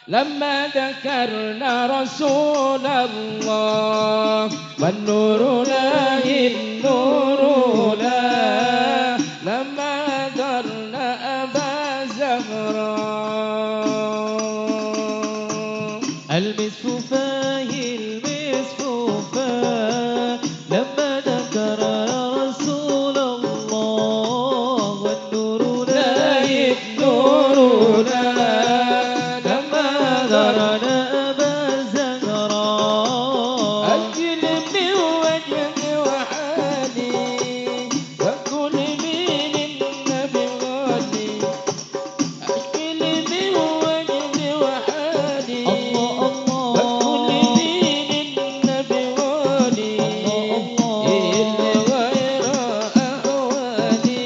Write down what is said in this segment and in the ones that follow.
لما ذكرنا رسول الله والنور لا النور لا لما ذكرنا أبا زهراء. المسفوفة المسفوفة لما ذكر رسول الله والنور لا النور لا لما ذكرنا أبا زهراء. أجل من وجهي وحالي وكل من النبي غالي. أجل من وجهي وحالي الله الله وكل من النبي غالي. الله اللي غير أحوالي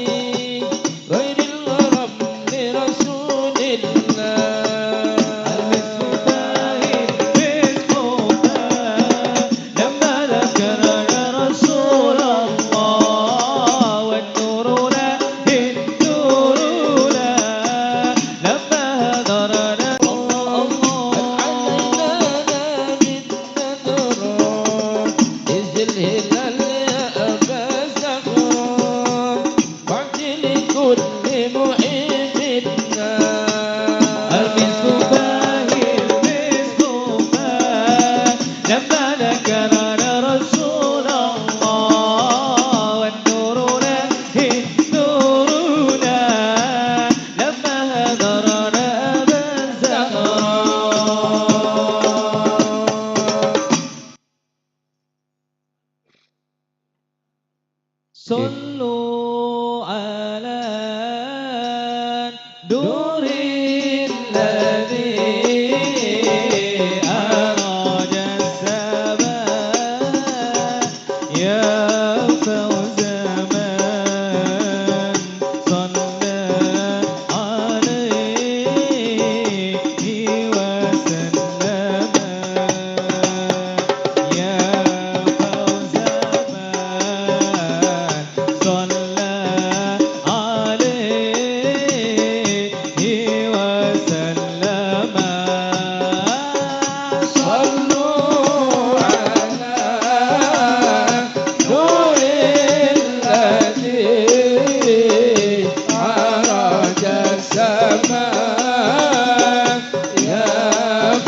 غير الغرام لرسول الله. المسفوفة المسفوفة لما ذكر يا رسول الله والنور لا النور لا لما هدرنا الله الله علينا بالنذر إذ الهلال يا أبا زهراء بعد لكل محب النار. المسفوفة المسفوفة لما ذكرنا رسول الله والنور لا النور لا لما هدرنا أبا زهراء. صلوا على نور الذي أراج السماء يا فوز من صلى عليه وسلم. يا فوز من صلى عليه وسلم. صلوا على نور الذي عرج السماء يا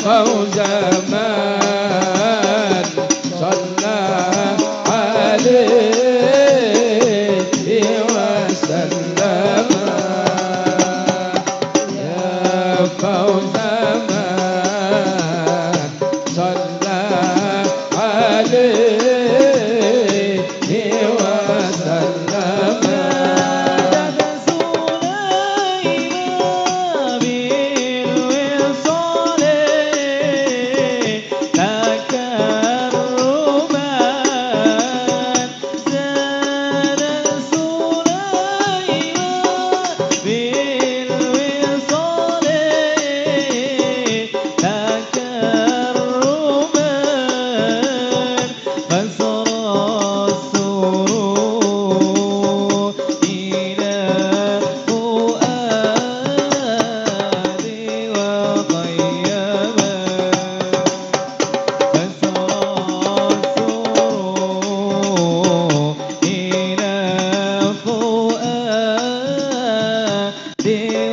فوز من صلى عليه وسلم. يا فوز من صلى عليه وسلم. سليمان بالوصال تكرما زاد سليمان بالوصال تكرما فسرى السرور إلى فؤادي وخيما. فسرى السرور إلى فؤادي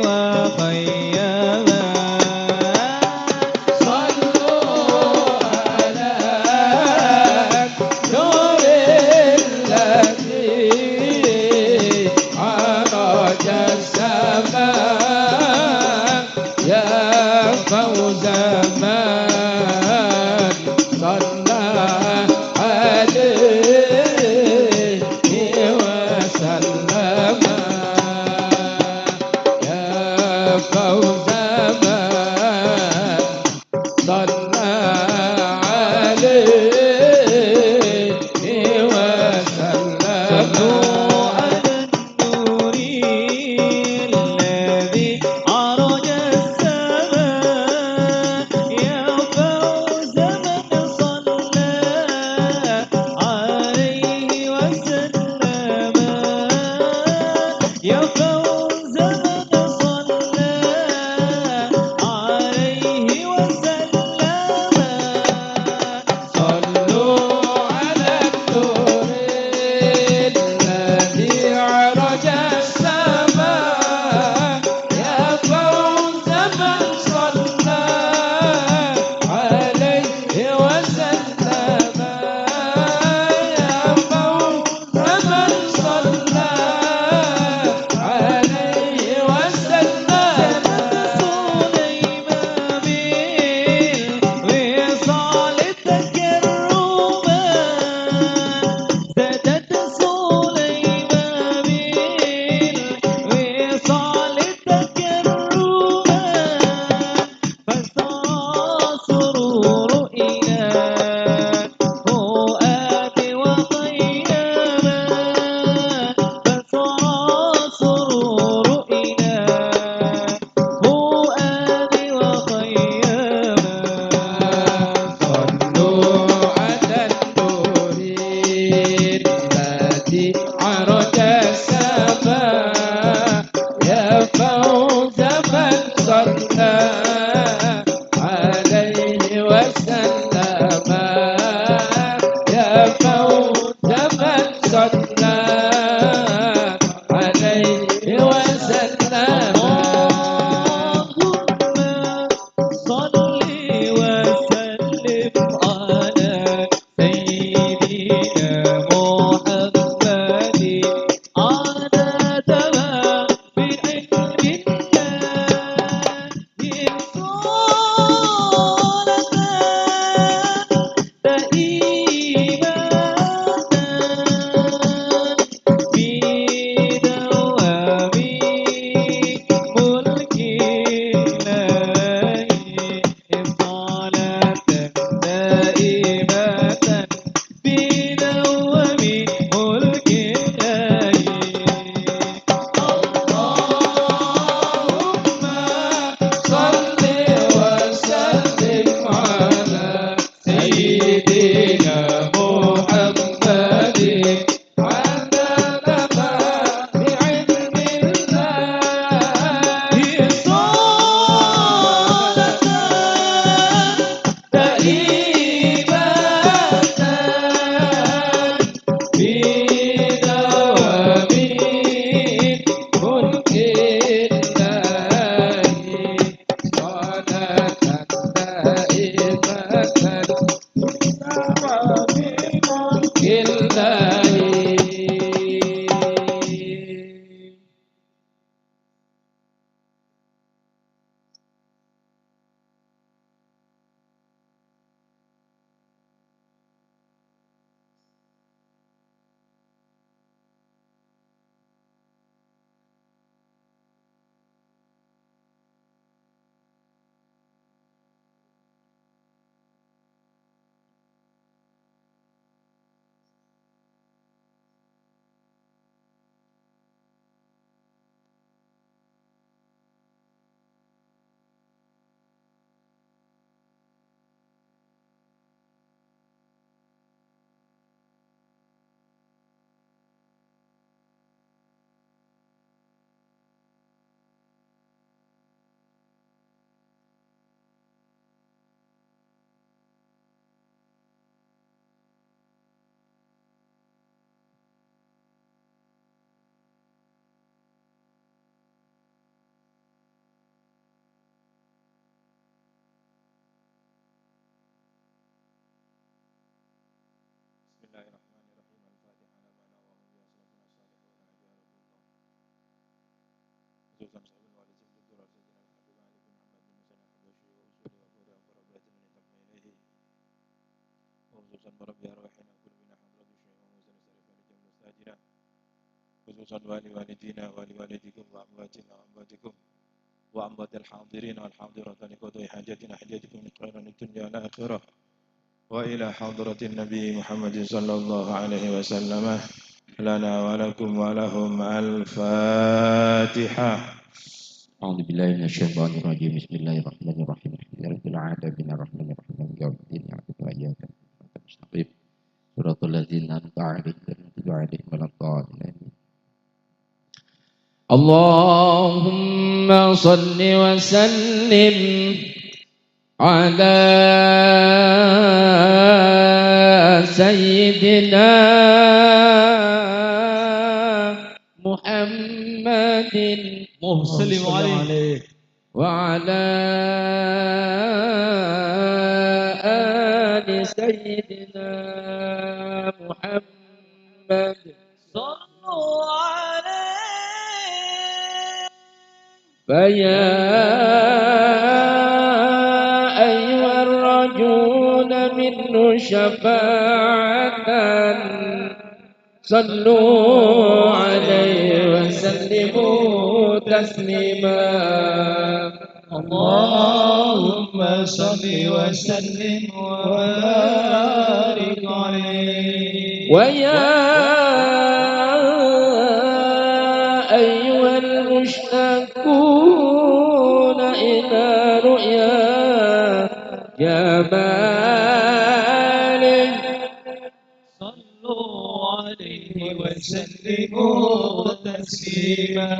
وخيما. صلوا على نور الذي عرج السماء يا فوز من صلى عليه وسلم. يا فوز من صلى عليه وسلم. صلوا على النور الذي عرج السماء يا فوز من صلى عليه وسلم. يا فوز من صلى خصوصا مربي أرواحنا كلنا حضرة الشيخ موسى خصوصا ولوالدينا ولوالديكم وأمواتنا وأمواتكم وأموات الحاضرين والحاضرات لقضاء حاجتنا حاجتكم من خير الدنيا والآخرة وإلى حضرة النبي محمد صلى الله عليه وسلم لنا ولكم ولهم الفاتحة. أعوذ بالله من الشيطان الرجيم. بسم الله الرحمن الرحيم. الحمد لله رب العالمين الرحمن الرحيم مالك يوم الدين إياك نعبد وإياك نستعين صراط الذين أنعمت عليهم غير المغضوب عليهم ولا الضالين. اللهم صل وسلم على سيدنا محمد وسلم عليه وعلى آل سيدنا محمد. صلوا عليه. فيا أيها الرجون منه شفاعة صلوا عليه وسلموا تسليما. اللهم صل وسلم وبارك عليه. ويا أيها المشتاقون إلى رؤيا جماله صلوا عليه وسلموا تسليما.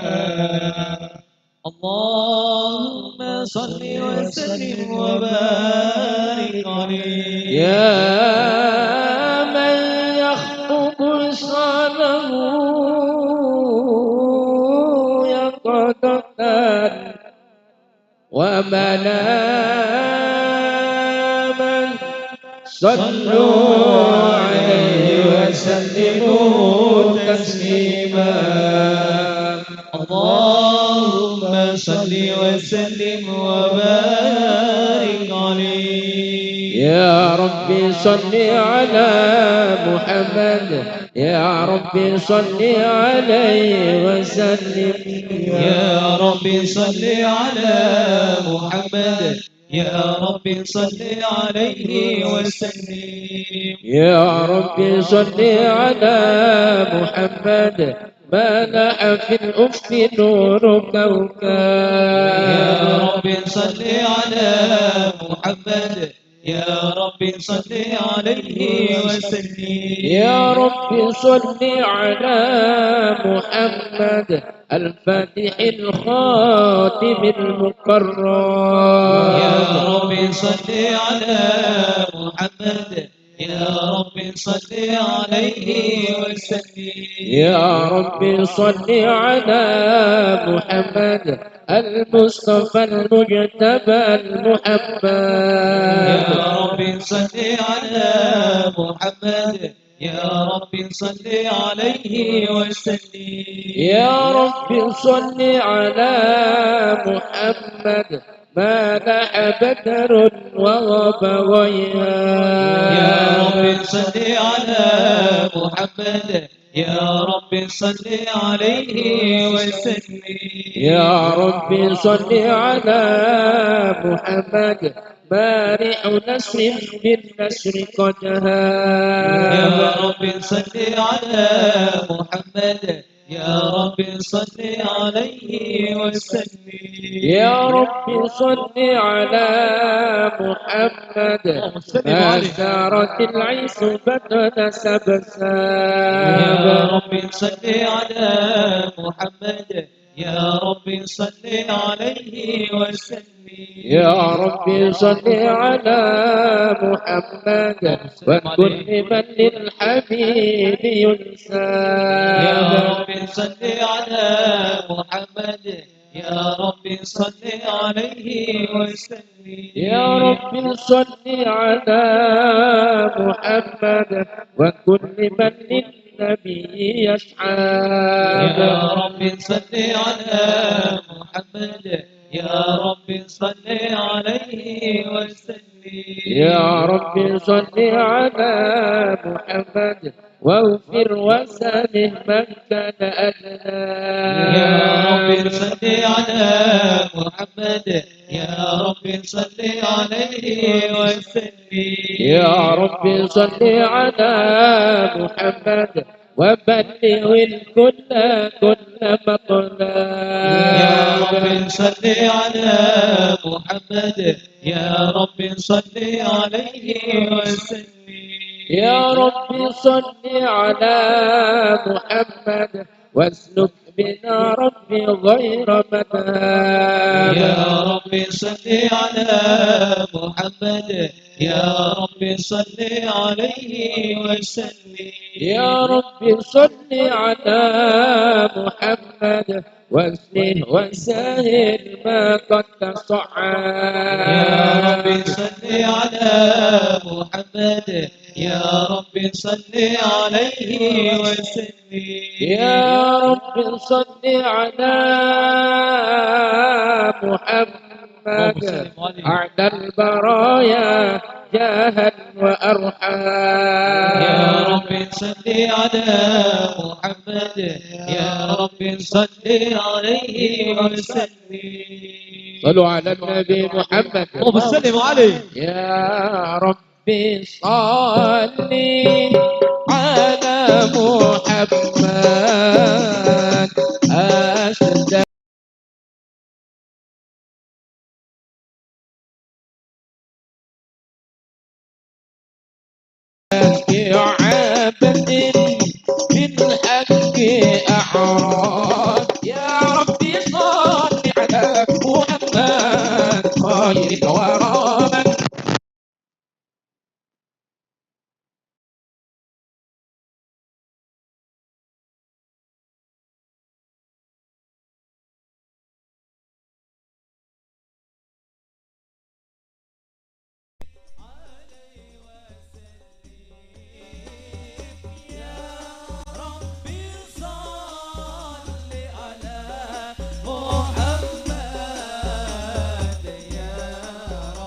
اللهم صل وسلم وبارك عليه. يا من يخطب صاله يقظة ومناما صلوا عليه وسلموا تسليما. اللهم صل وسلم وبارك عليه. يا ربي صل على محمد. يا ربي صل عليه وسلم. يا ربي صل على محمد. يا ربي صل عليه وسلم. يا ربي صل على محمد. ما لاح في الأفق نور كوكب. يا ربي صل على محمد. يا ربي صل عليه وسلم. يا ربي صل على محمد الفاتح الخاتم المكرم. يا ربي صل على محمد. يا ربي صل عليه وسلم. يا ربي صل على محمد المصطفى المجتبى المحمد. يا ربي صل على محمد. يا ربي صل عليه وسلم. يا ربي صل على محمد ما لاح بدر وغاب غياب. يا ربي صل على محمد. يا ربي صل عليه وسلم. يا ربي صل على محمد بارع نسر بالنسر قد هاب. يا ربي صل على محمد. يا ربي صل عليه وسلم. يا ربي صل على محمد ما سارت العيس بدن سبساب. يا ربي صل على محمد. يا ربي صل عليه وسلم. يا ربي صل على محمد وكل من للحبيب ينساب. يا ربي صل على محمد. يا ربي صل عليه وسلم. يا ربي صل على محمد وكل من للنبي يسعى. يا ربي صل على محمد. يا ربي صل عليه وسلم. يا رب صل على محمد واغفر وسامح من كان أدنى. يا رب صل على محمد، يا رب صل عليه وسلم. يا رب صل على محمد وبلغ الكل كل مطلب. يا رب صل على محمد، يا رب صل عليه وسلم. يا رب صل على محمد واسلك بنا ربي غير مذهب. يا رب صل على محمد، يا رب صل عليه وسلم. يا رب صل على محمد واسله وسهل ما قد تصعب. يا رب صل على محمد، يا رب صل عليه وسلم. يا رب صل على محمد أعلى البرايا جاها وأرحام. يا رب صل على محمد، يا رب صل عليه وسلم. صلوا على النبي محمد. اللهم صل عليه. يا رب صل على محمد أسد عبد بالحق أعراض. يا ربي صل على محمد خير الورى من محمد، يا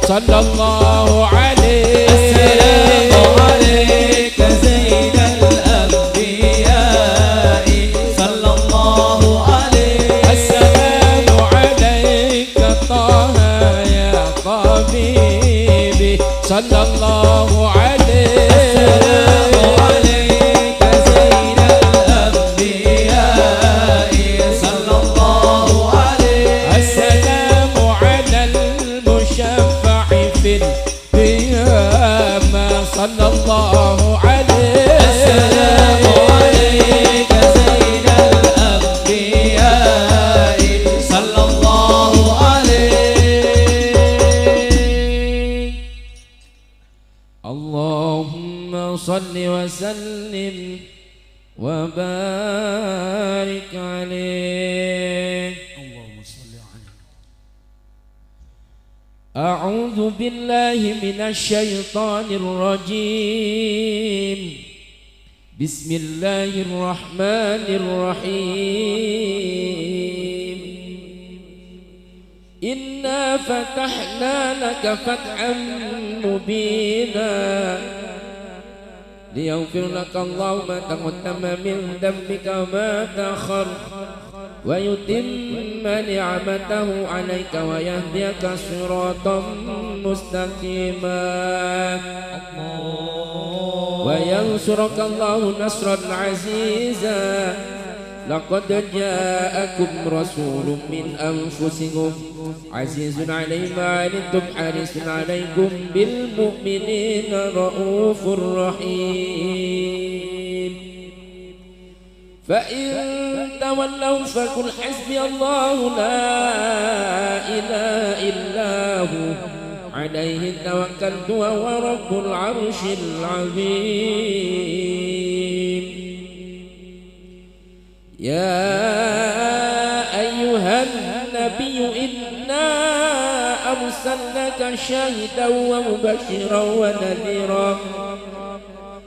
صلى الله عليه. السلام عليك زين الأنبياء صلى الله عليه. السلام عليك طه يا طبيبي صلى الله عليه. السلام عليك زين الأنبياء صلى الله عليه. السلام على المشفع في القيامة صلى الله عليه. السلام عليك زين الأنبياء صلى الله عليه. اللهم صل وسلم وبارك عليه. اللهم صل عليه. أعوذ بالله من الشيطان الرجيم. بسم الله الرحمن الرحيم. إنا فتحنا لك فتحا مبينا ليغفر لك الله ما تقدم من ذنبك وما تأخر ويتم نعمته عليك ويهديك صراطا مستقيما وينصرك الله نصرا عزيزا. لقد جاءكم رسول من أنفسكم عزيز عليه ما عنتم حريص عليكم بالمؤمنين رؤوف رحيم. فإن تولوا فقل حسبي الله لا إله إلا هو عليه توكلت وهو رب العرش العظيم. يا أيها النبي إنا أرسلناك شاهدا ومبشرا ونذيرا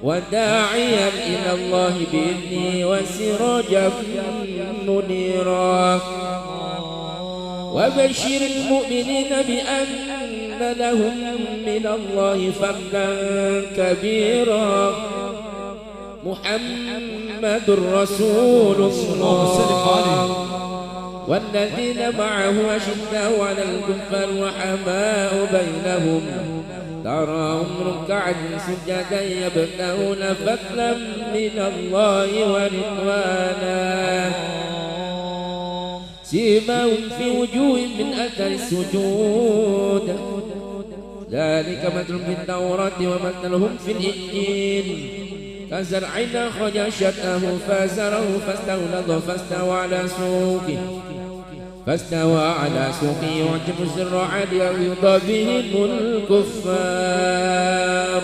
وداعيا إلى الله بإذنه وسراجا منيرا. وبشر المؤمنين بأن لهم من الله فضلا كبيرا. محمد رسول الله والذين معه أشداء على الكفار رحماء بينهم تراهم ركعا سجدا يبتغون فضلا من الله ورضوانا سيماهم في وجوههم من أثر السجود. ذلك مثلهم في التوراة ومثلهم في الإنجيل كزرع أخرج شطأه فازره فاستغلظ فاستوى على سوقه يعجب الزراع ليغيظ بهم الكفار.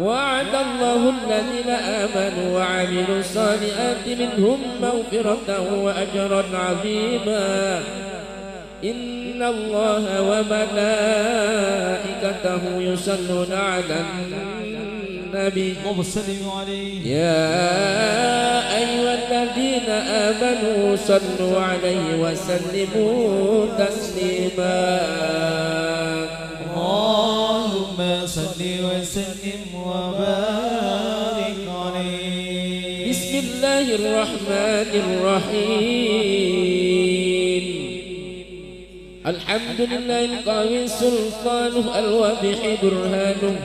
وعد الله الذين آمنوا وعملوا الصالحات منهم مغفرة وأجرا عظيما. إن الله وملائكته يصلون على النبي يا أيها الذين آمنوا صلوا عليه وسلموا تسليما. اللهم صل وسلم وبارك عليه. بسم الله الرحمن الرحيم. الحمد لله القوي سلطانه الواضح برهانه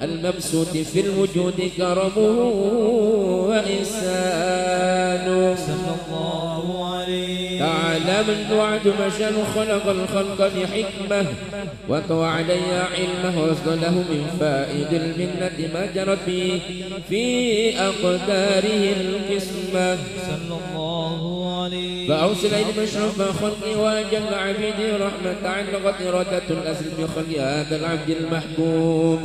المبسوط في الوجود كرمه وإحسانه. صلى الله عليه. تعالى من وعد مشان خلق الخلق بحكمة وطوى علي علمه وأصله من فائد المنة ما جرت به في أقداره القسمة. صلى الله عليه. فأرسل إلى مشرف خلقه وأجل عبيده رحمة تعلقت إرادة الأسر بخلق هذا العبد المحبوب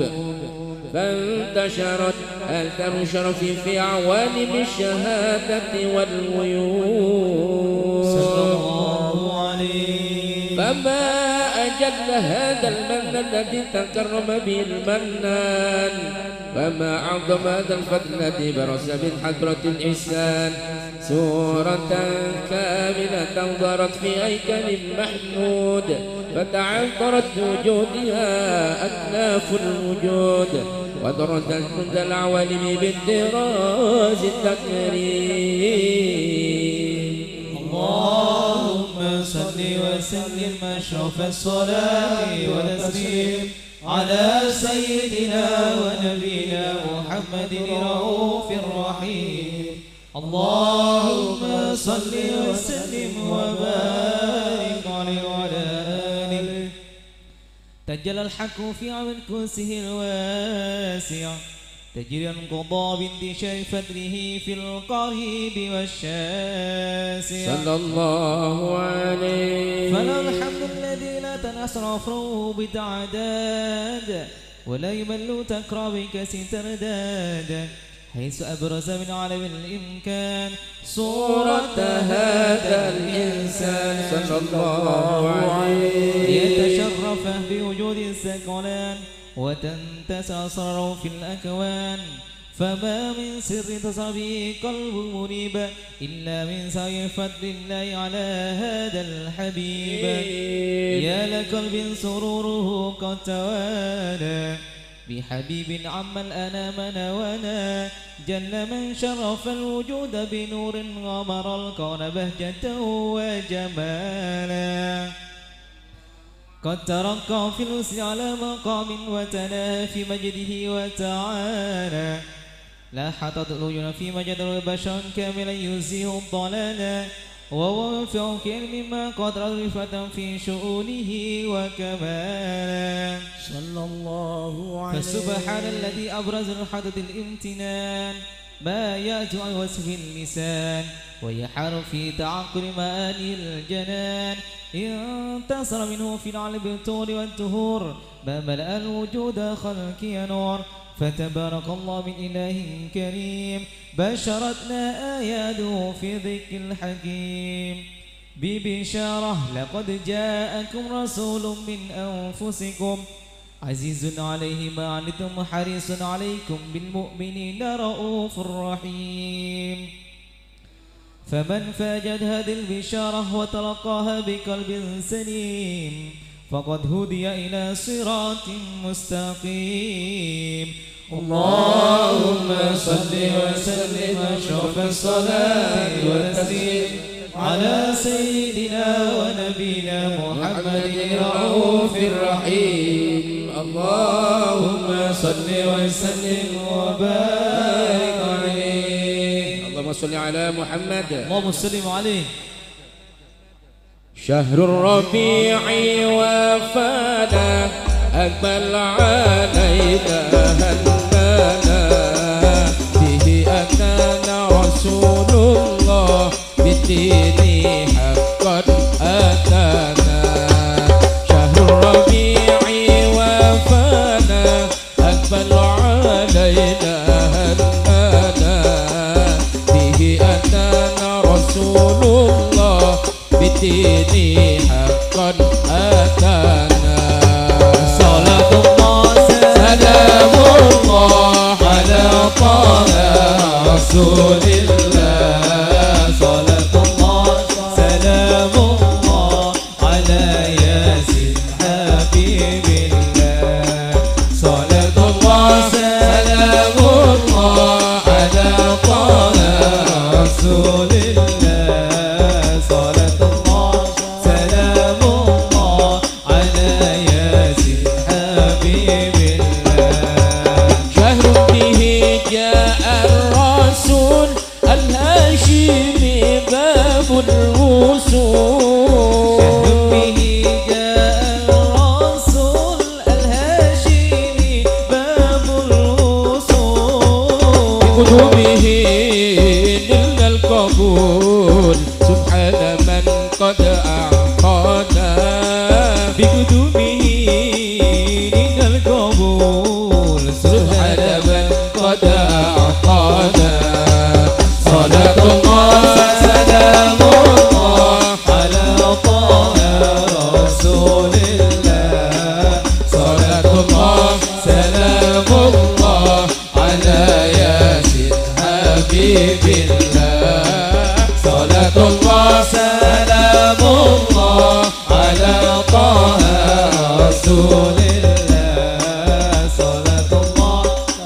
فانتشرت آثار شرفه في عوالم الشهادة والغيوب. صلى الله عليه. فما أجل هذا المن الذي تكرم به المنان، وما أعظم هذا الفضل الذي برز من حضرة الإحسان، سورة كاملة ظهرت في هيكل محمود، فتعذرت بوجودها أكناف الوجود، وضرت كل العوالم بالطراز التكريم. اللهم صل وسلم أشرف الصلاة والتسليم على سيدنا ونبينا محمد الرؤوف الرحيم. اللهم صل وسلم وبارك عليه وعلى آله. تجلى الحق في عون كرسه الواسع، تجري انقضاء بانتشار فضله في القريب والشاسع. صلى الله عليه. فله الحمد الذي لا تنصرفه بتعداد، ولا يمل تكرى بكس ترداد، حيث أبرز من عالم الإمكان صورة هذا الإنسان. صلى الله عليه. يتشرف بوجود الثقلان، وتنتسى أسراره في الأكوان، فما من سر تصل به قلب منيب إلا من سعي فضل الله على هذا الحبيب. يا لقلب سروره قد توالى بحبيب عم الأنام نوانا، جل من شرف الوجود بنور غمر الكون بهجة وجمالا. قد ترقى في الوسع على مقام وتنا في مجده وتعالى، لا حطت العيون في مجد البشر كاملا يزيه الضلالا، وهو في علم ما قد رفة في شؤونه وكمالا. صلى الله عليه. فسبحان الذي أبرز الحدث الامتنان ما يأتي عن وصف اللسان، ويحار في تعقل معاني الجنان. انتصر منه في العلم بالطول والدهور، ما ملأ الوجود خلقي نور. فتبارك الله من إله كريم، بشرتنا آياته في ذكر الحكيم ببشارة لقد جاءكم رسول من أنفسكم عزيز عليه ما عنتم حريص عليكم بالمؤمنين رؤوف رحيم. فمن فاجد هذه البشارة وتلقاها بقلب سليم فقد هدي إلى صراط مستقيم. اللهم صل وسلم أشرف الصلاة والتسليم على سيدنا ونبينا محمد الرؤوف الرحيم. اللهم صل وسلم وبارك عليه. اللهم صل على محمد. اللهم صل عليه. شهر الربيع وفانا أقبل علينا هنانا، به أتانا رسول الله بالدين حقا أتانا. شهر الربيع وفانا أقبل علينا هنانا، به أتانا رسول الله بالدين حقا أتانا. صلاة الله سلام الله على طه رسول الله. صلاة الله سلام الله على ياسين حبيب الله. صلاة الله سلام الله على طه رسول الله. صلاة الله سلام الله على ياسين حبيب الله. شهر به جاء الرسول الهاشمي باب الوصول. شهر به جاء الرسول الهاشمي باب الوصول. بقدومه نلنا القبول سبحان من قد أعطانا. بقدومه نلنا القبول سبحان من قد أعطانا. صلاة الله سلام الله على طه رسول الله. رسول الله. صلاة الله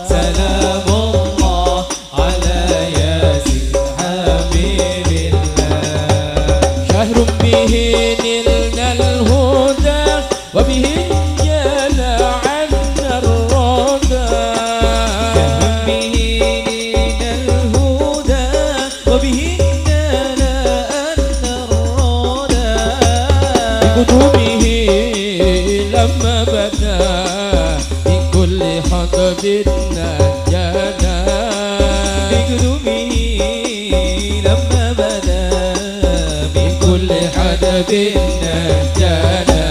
سلام الله على ياسين حبيب الله. شهر به نلنا الهدى وبه جلى عنا الردى. شهر به نلنا الهدى وبه جلى عنا الردى. بقدومه لما بدا من كل حطب نجانا. بقدومه لما بدا من كل حدب نجانا.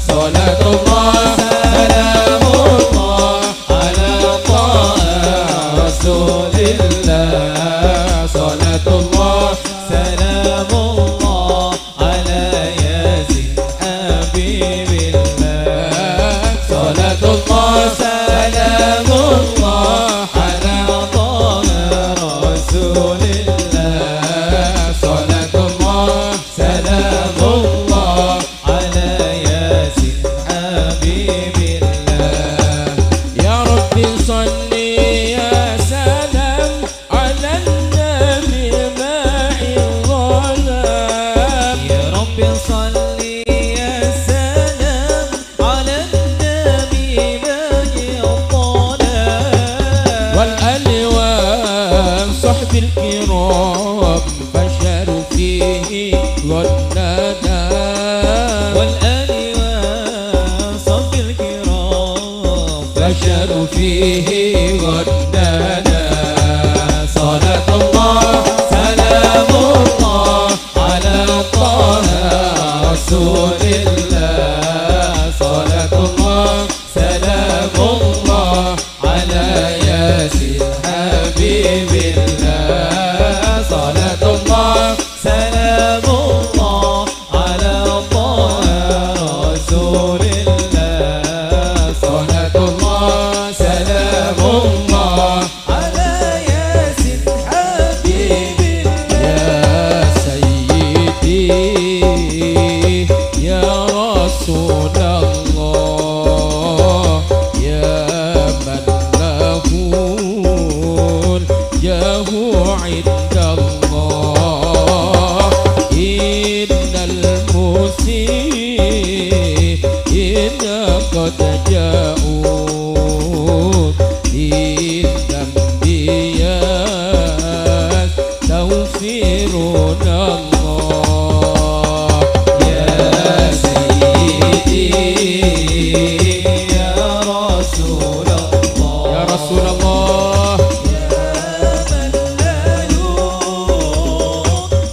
صلاة الله سلام الله على طه رسول الله. صلاة الله سلام الله على ياسين حبيب الله. صلاة الله سلام الله على طه رسول الله. صلاة الله سلام الله على ياسين حبيب الله. يا رب صل يا سلام على النبي ماعي الظلام. يا رب صل يا سلام على النبي ماعي الظلام. والآل والصحب الكرام فاشهر فيه ظننا. والآل والصحب الكرام فاشهر فيه ظننا. صلاة الله سلام الله على طه رسول الله. صلاة الله سلام الله على ياسين حبيب الله. صلاة الله سلام الله على طه رسول الله. صلاة الله سلام الله على ياسين حبيب الله. يا سيدي يا رسول الله يا من له الجاه عند الله. إن المسيئين قد جاءوا للذنب يستغفرون الله. يا سيدي يا رسول الله. يا رسول الله يا من له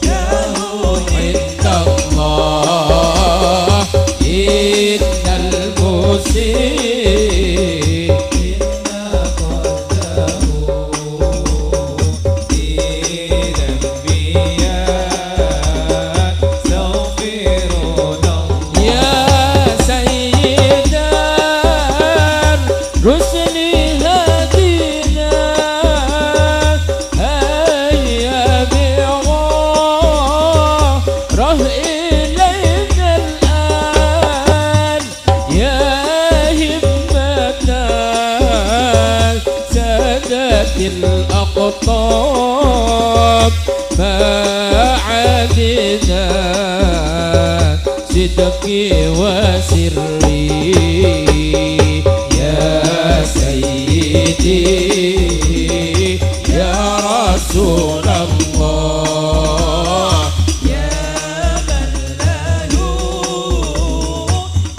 جاه عند الله. إن المسيء إنا قد جاءوا لذنبي يستغفرون الله. يا سيد الرسل هدينا هيا بغاره إلينا الآن. يا همة سادة الأقطاب ما عدنا صدقي وسري. يا سيدي يا رسول الله. يا من له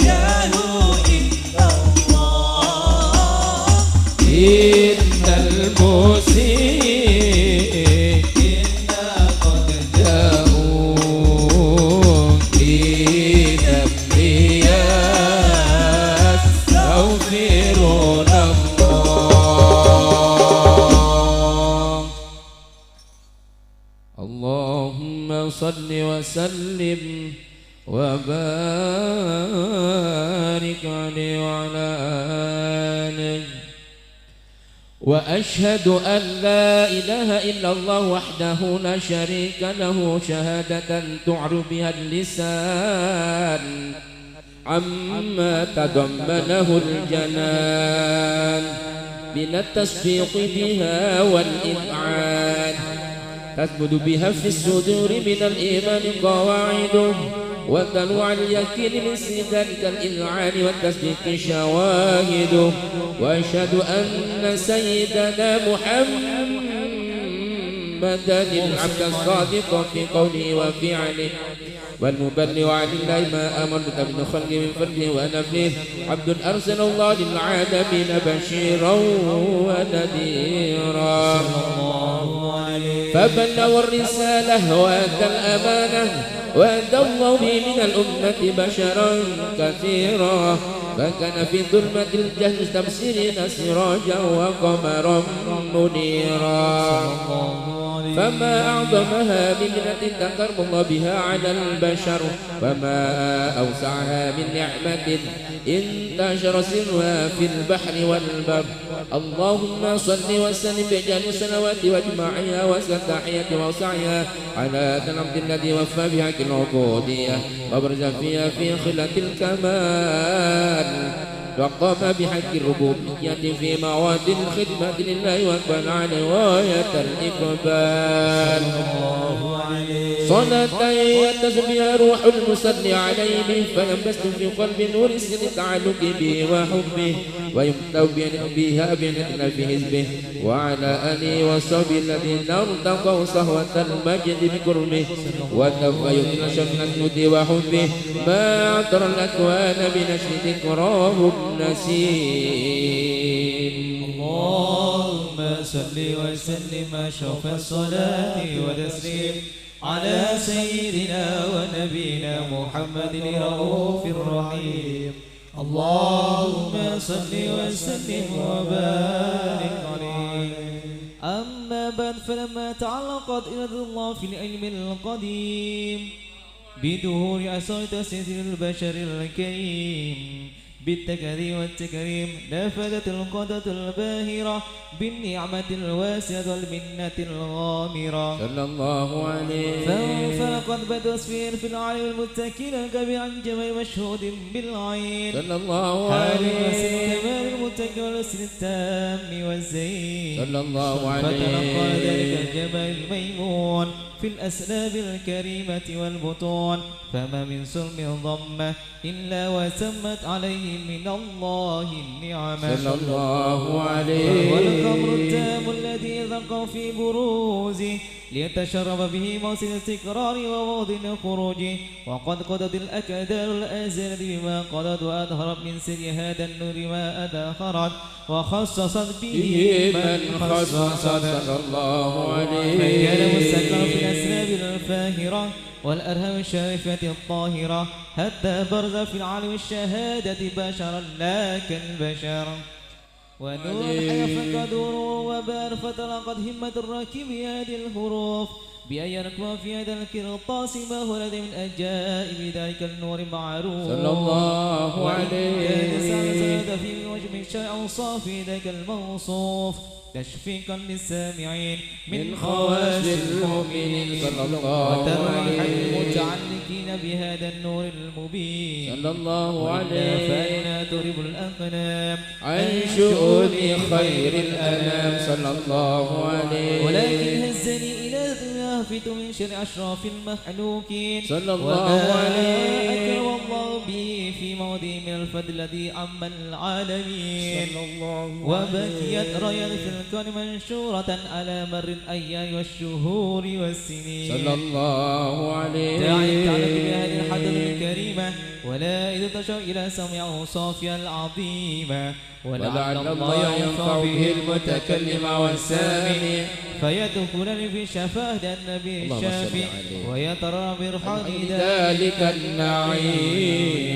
جاه إلا الله. إن المسيء إنا قد جاءوا لذنبي يستغفرون الله. اللهم صل وسلم وبارك عليه وعلى آله. وأشهد أن لا إله إلا الله وحده لا شريك له، شهادة تعر بها اللسان عما تضمنه الجنان من التصديق بها والإذعان، تثبت بها في الصدور من الإيمان قواعده، وتنوع اليقين من ذلك الإذعان والتصديق شواهده. وأشهد أن سيدنا محمدا العبد الصادق في قوله وفعله، والمبلغ عن الله ما أمر من خلقه من فرده ونفله، عبد أرسل الله للعالمين بشيرا ونذيرا، فبلغ الرسالة وأدى الأمانة، وأدى الله به من الأمة بشرا كثيرا، فكان في ظلمة الجهل مستبصرين سراجا وقمرا منيرا. فما أعظمها من منة تكرم الله بها على البشر، وما أوسعها من نعمة انتشر سرها في البحر والبر. اللهم صل وسلم بجل الصلوات واجمعها وسل وسعيها على هذا العبد الذي وفى بحق العبودية وبرز فيها في خلة الكمال، وقام بحق الربوبية في مواد الخدمة لله، وأقبل على غاية الإقبال. صلاة يتسم بها روح المصلي عليه، فينبسط في قلب نور سر التعلق به وحبه، ويمتع بها بنتنا في حزبه، وعلى آله وصحبه الذين ارتقوا صهوة المجد بكرمه، وتفيض شمل الجود وحبه، ما اعترى الأكوان بنشر ذكراه النسيم. اللهم صل وسلم أشرف الصلاة والتسليم على سيدنا ونبينا محمد الرؤوف الرحيم. اللهم صل وسلم وبارك عليه. أما بعد، فلما تعلقت إرادة الله في العلم القديم بدهور أسرار تسير البشر الكريم بالتكريم والتكريم، نفذت القدرة الباهرة بالنعمة الواسعة والمنة الغامرة صلى الله عليه. فانفلقت بتصفير في العالم المتكل الكبير عن جميع مشهود بالعين صلى الله عليه. كمال المتكل والحسن التام والزين صلى الله عليه. فتلقى ذلك الجمال الميمون في الأسلاب الكريمة والبطون، فما من سلم ضمة إلا وتمت عليه من الله النعمة صلى الله عليه. وهو القمر التام الذي ذق في بروزه ليتشرب به موسم الاستقرار وموضع خروجه. وقد قضت الأكدار الأزلة بما قضت، وأظهرت من سر هذا النور ما أدخرت، وخصصت به من خصصت صلى الله عليه. فكان مستقرا في الأسلاب الفاهرة والأرهام الشريفة الطاهرة، حتى برز في العالم الشهادة بشرا لا كالبشر. ونور الحياة فقد وبار، فتلقت همة الراكب هذه الحروف بأن يركب في هذا القرطاس ما هو الذي من أجائب ذلك النور معروف صلى الله عليه. كان في وجه الشرع أوصاف ذاك الموصوف تشفيقا للسامعين من خواص المؤمنين صلى الله وترحم عليه. المتعلقين بهذا النور المبين صلى الله عليه. فإنها ترب الأقلام عن شؤون خير الأنام صلى الله عليه. ولكن هزني إلى يهفت من شر أشراف المخلوقين صلى الله عليه. أكرم الله به في موضع من الفضل الذي عم العالمين. وبكيت راية في الكون منشورة على مر الأيام والشهور والسنين صلى الله عليه. داعي التعلق بهذه الحضرة الكريمة، ولا إذا تشاء إلى سمع أوصافها العظيمة، ولعل الله ينفع به المتكلم والسامع فيدخلني في شفاعة النبي الشافي ويترى برحمة ذلك النعيم.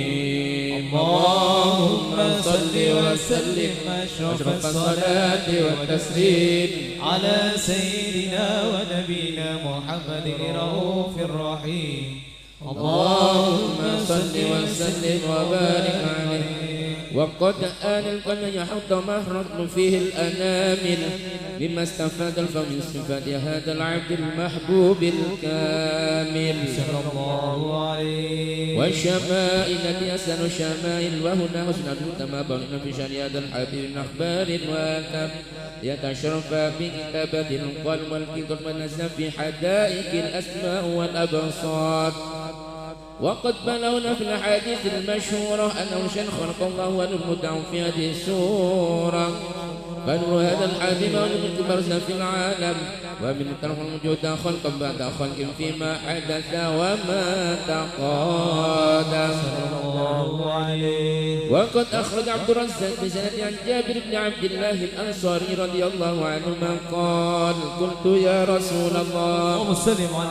اللهم صل وسلم أشرف الصلاة والتسليم على سيدنا ونبينا محمد الرؤوف الرحيم. اللهم صل وسلم وبارك عليه. وقد آن القلم يحط مهرة فيه الأنامل مما استفاد الفم من صفات هذا العبد المحبوب الكامل صلى الله عليه. والشمائل التي أسأل الشمائل وهنا حسن كما بلغنا في شأن هذا الحبيب من أخبار وآثار يتشرف بكتابة القلم والكتاب ونزل في حدائق الأسماء والأبصار. وقد بلغنا في الأحاديث المشهورة أنه شأن خلق الله والمدع في هذه السورة. فنور هذا الحبيب والملك برز في العالم ومن طرف الوجود خلقا بعد خلق فيما حدث وما تقادم. وقد أخرج عبد الرزاق بسند عن جابر بن عبد الله الأنصاري رضي الله عنهما قال: قلت يا رسول الله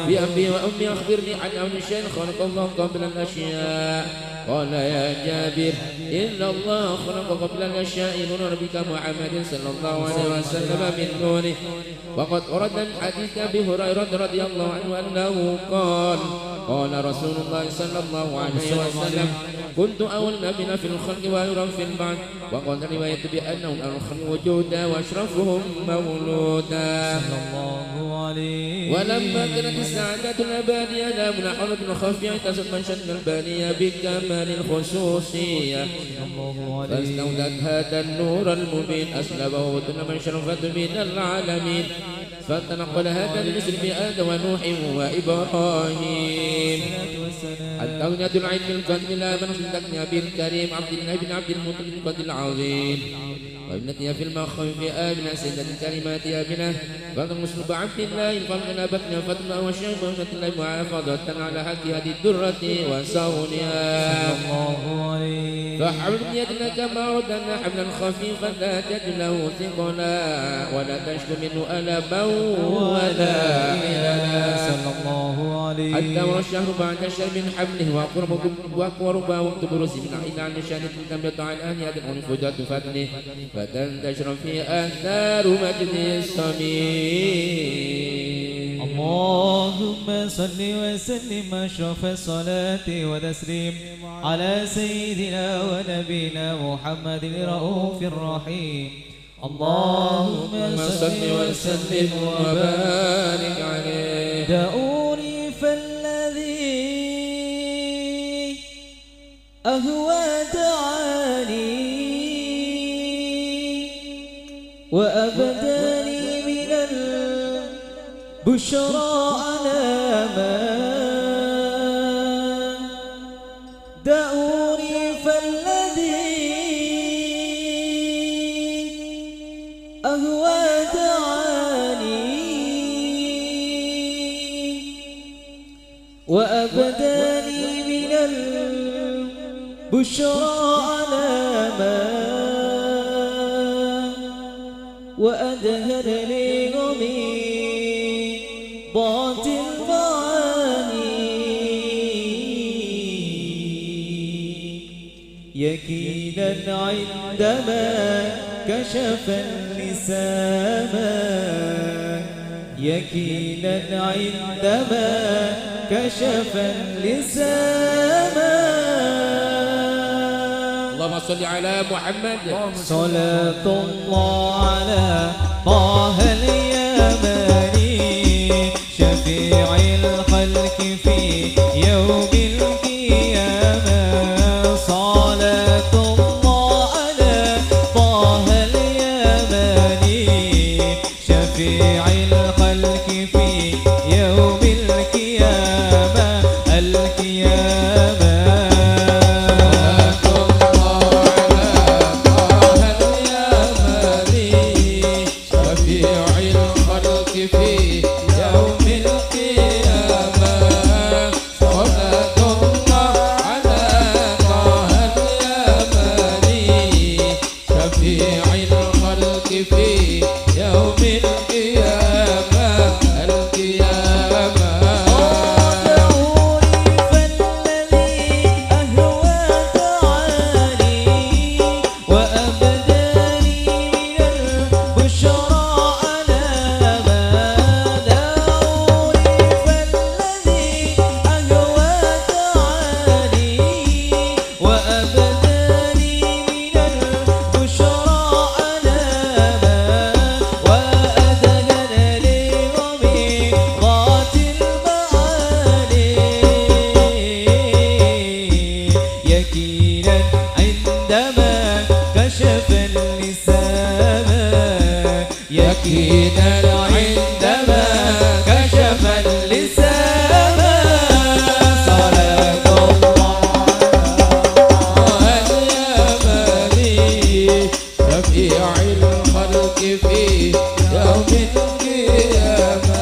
بأبي وأمي أخبرني عن أول شيء خلق الله قبل الأشياء. قال: يا جابر، إن الله خلق قبل الأشياء نور نبيك محمد صلى الله عليه وسلم من نوره. وقد ورد من حديث أبي هريرة رضي الله عنه أنه قال: قال رسول الله صلى الله عليه وسلم: كنت أول نبينا في الخلق وأولهم في البعث. وقد رواية بأنهم الخلق وجودا وأشرفهم مولودا. ولما كانت السعادة الأبدية لا منحرة خفية اتصلت من شأن البانية بكمال الخصوصية فاستودت هذا النور المبين أسلبه وطن من شرفت من العالمين. فتنقل هذا المثل بآدم ونوح وإبراهيم. التغنية العلم القديم لا من صدقنا بالكريم عبد الله بن عبد المطلب القدير العظيم. وابنتي في المخاوف آمنة سيدة الكلمات آمنة فاطمة مسلم عبد الله الفرقنا بطن فاطمة وشيخ وابنة الله محافظة على حق هذه الدرة وصونها. فحمل بنيتنا كما ردنا حملا خفيفا لا تجد له ثقلا ولا تشكو منه ألما ولا عللا. حتى مر الشهر بعد الشهر من حمله وقرب وقت بروز من إلى عن شأن تم عن أهل هذه الأنفجات فتنه فتنتشر في آثار مجد الصميم. اللهم صل وسلم أشرف الصلاة والتسليم على سيدنا ونبينا محمد الرؤوف الرحيم. اللهم صل وسلم وبارك عليه. دعوني فالذي أهوى دعاني وأبداني من البشرى أناما. دعوني فالذي أهوى دعاني وأبداني من البشرى أناما وأدهرني غميضات المعاني يكينا عندما كشف اللسام، يكينا عندما كشف اللسام. اللهم صل على محمد. صلاة الله على طه اليماني شفيع الخلق في يوم القيامة. صلاة الله على طه اليماني شفيع الخلق في يوم القيامة. القيامة في يوم القيامة. صلاة كشف اللسان، يقينا عندما كشف اللسان. صلاة الله اليماني شفيع الخلق في يوم القيامة.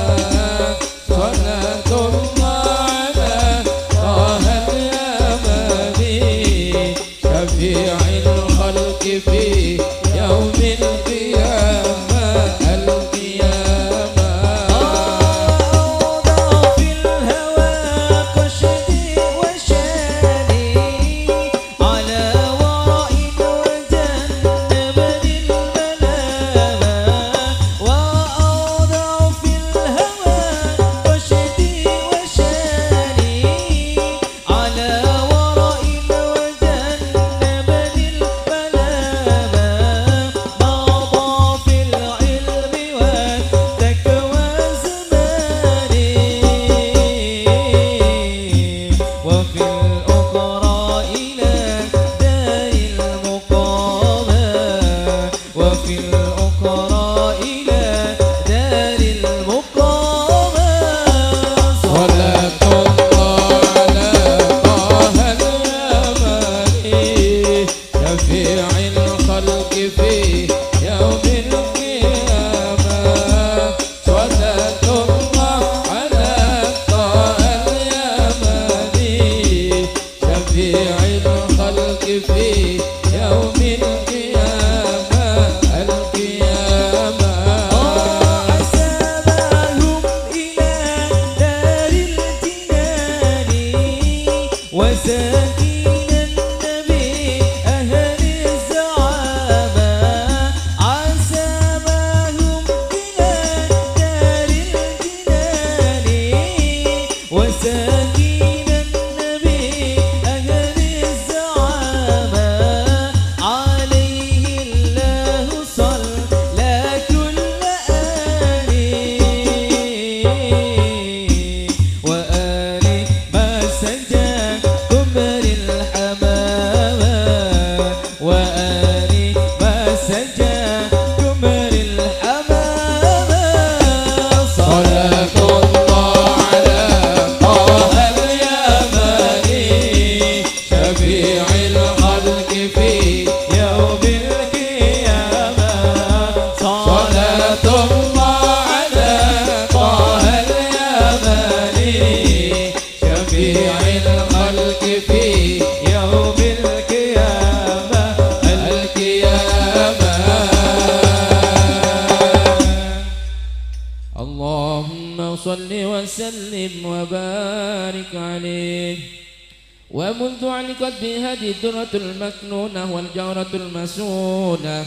صلاة الله على طه اليماني شفيع الخلق في يوم القيامة. القيامة أوضع في الهوى قشدي وشاني، على وراء وجنبني الملامة. وأوضع في الهوى قشدي وشاني، على وراء وجنبني الملامة. مضى في العلم والتقوى زماني، وفي الأخرى إلى دار المقامة، وفي الأخرى إلى دار المقامة. صلاة الله على طه اليماني شفيع الخلق في يوم القيامة. صلاة الله على طه اليماني شفيع الخلق في يوم القيامة. القيامة حسبهم إلى دار الجنان، وساكن النبي أهل الزعامة. عسبهم إلى دار الجنان، وساكن النبي أهل الزعامة. عليه الله صلى كل آل، وآل ما سجى قمر الحمامة، وآل ما سجى قمر الحمامة. صلاة الله على طه اليماني شفيع الخلق في يوم القيامة. صلاة الله على طه اليماني شفيع الخلق في يوم القيامة. القيامة. اللهم صل وسلم وبارك عليه. ومنذ علقت بهذه الدرة المكنونة والجارة المسونة،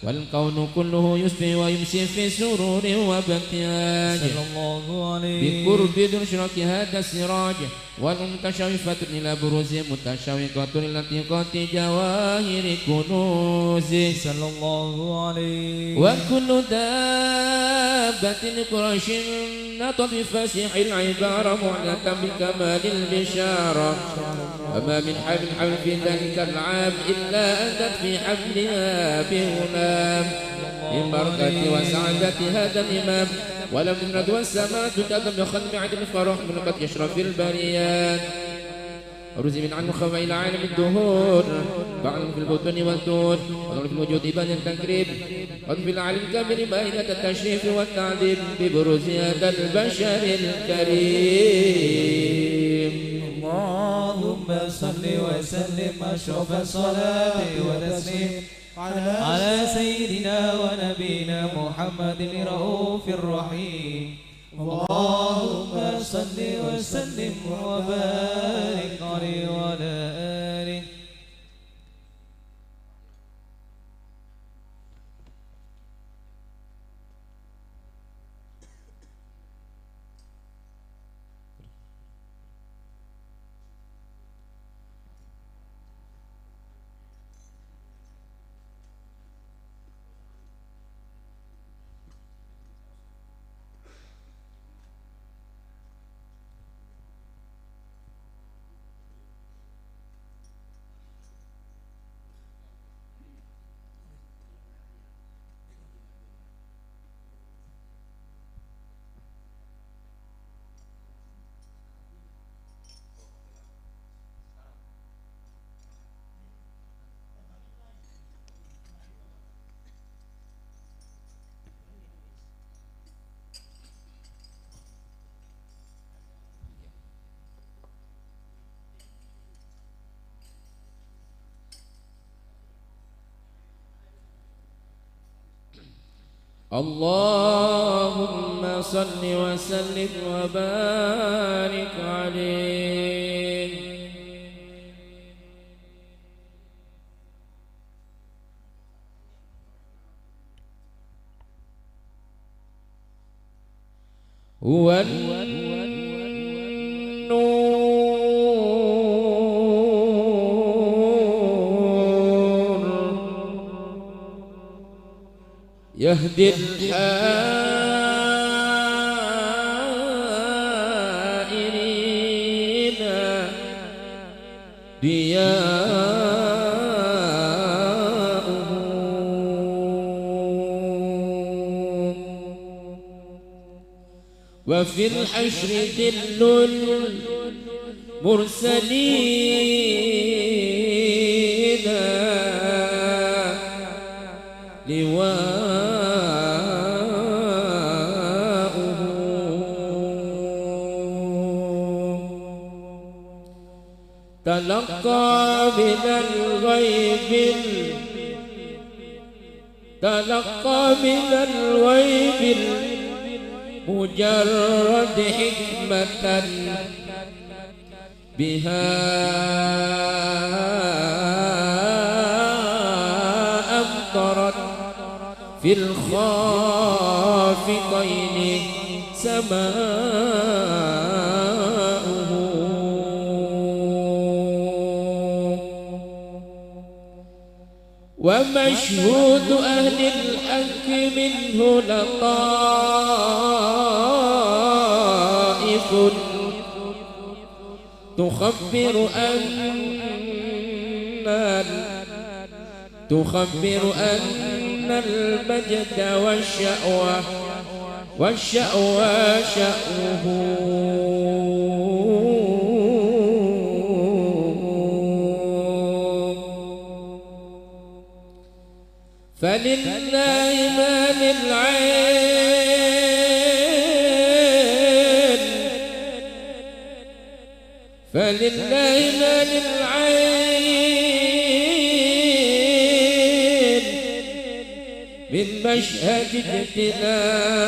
والكون كله يصبح ويمسي في سرور وابتهاج صلى الله عليه بقرب درشرك هذا السراج، والمتشوفة إلى بروز متشوقة إلى التقاط جواهر كنوزه صلى الله عليه. وكل دابة قريش نطت بفسيح العبارة معلنة بكمال البشارة. وما من حبل حبل في ذلك العام إلا أتت في حبلها بغلام من بركة وسعادة هذا الإمام. ولم تنرد والسماء تتأذن بخدم عدل الفرح من قد يشرف البريات. رزي من عنه خوف إلى عالم الدهور، بعض في البطون والدور، وضع في الوجود بان التكريم، وفي العالم الكامل مائدة التشريف والتعذيب ببروز هذا البشر الكريم. اللهم صل وسلم أشرف الصلاة والتسليم على سيدنا ونبينا محمد الرؤوف الرحيم. اللهم صل وسلم وبارك عليه وعلى آله. اللهم صل وسلم وبارك عليه. هو النور يهدي الحائرين ضياؤه وفي الحشر ذل المرسلين لواؤه تلقى من الغيب مجرد حكمة بها أمطرت في الخافقين سماؤه ومشهود أهل الحق منه لطائف تخبر أن المجد والشأوى شأوه فلله ما للعين فلله ما للعين من مشهد اجتناء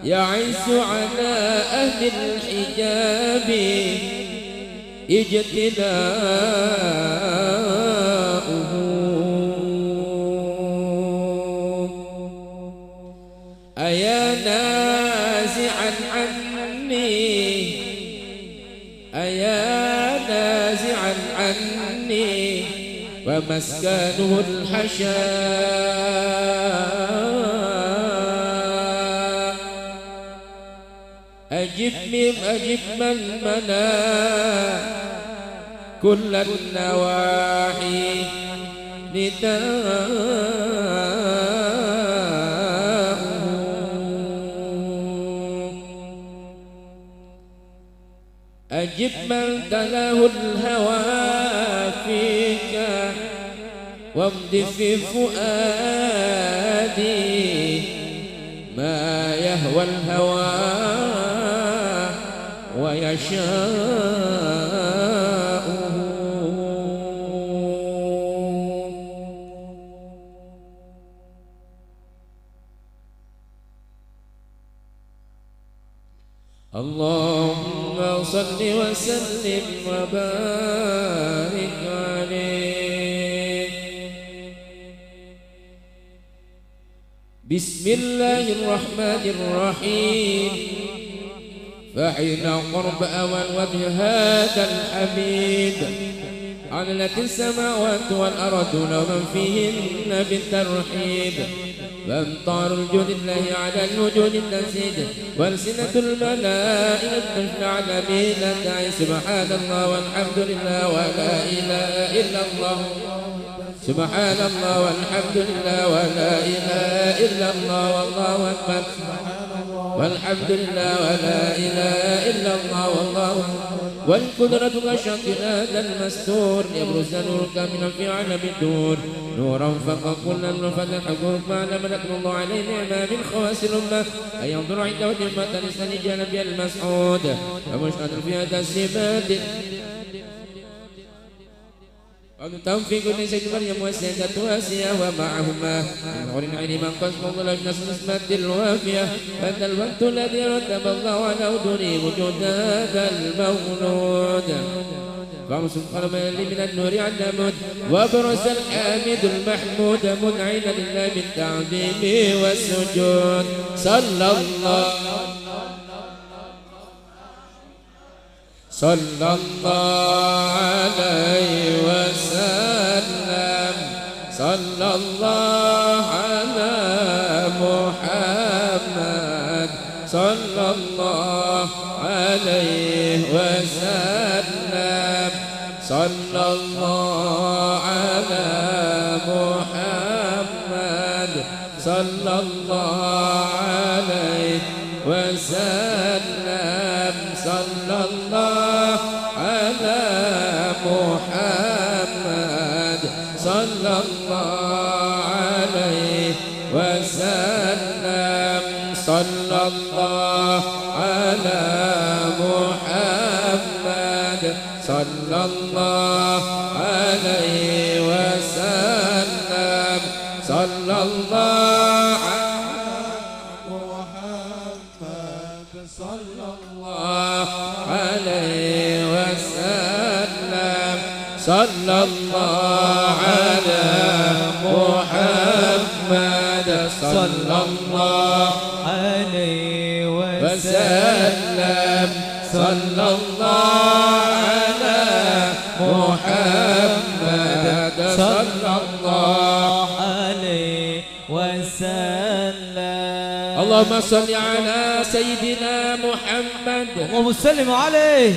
يعز على أهل الحجاب اجتناؤه أيا نازعا عني أيا نازعا عني ومسكنه الحشاء أجب من منا كل النواحي نداؤه أجب من تلاه الهوى فيك وامض في فؤادي ما يهوى الهوى ويشاءه اللهم صل وسلم وبارك عليه. بسم الله الرحمن الرحيم. فحين قرب أول وجه هذا الحميد علت السماوات والأرض ومن فيهن بالترحيب فامطار الجود الله على الوجود التنسيد والسنة الملائكة تشفع على ميلة. سبحان الله والحمد لله ولا إله إلا الله. سبحان الله والحمد لله ولا إله إلا الله والله أكبر والحمد لله ولا إله إلا الله والله والقدرة كشق هذا المستور يبرز نور كاملا في عالم الدور نورا فوق كل الفتح ما لم نكن الله عليه نعمة من خواص الأمة أن ينظر عند وجه أمة لسان جانب المسعود ومشهد في هذا السمات. وتوفيق لسيد مريم والسيدة آسيا ومعهما من غير العين من قسم الله من النسمة الوافية. هذا الوقت الذي رتب الله على وجوده وجود هذا المولود. فامس قلم من النور علمود وبرز الحامد المحمود منعنا لله بالتعظيم والسجود. صلى الله صلى الله عليه وسلم. صلى الله على محمد صلى الله عليه وسلم. صلى الله على محمد صلى الله عليه وسلم. صلى الله على محمد صلى الله عليه وسلم. صلى الله على محمد صلى الله عليه وسلم. صلى الله على محمد صلى الله عليه وسلم. صلى الله على محمد صلى الله عليه وسلم. صلى الله على محمد صلى الله عليه وسلم. اللهم صل على سيدنا محمد اللهم سلم عليه.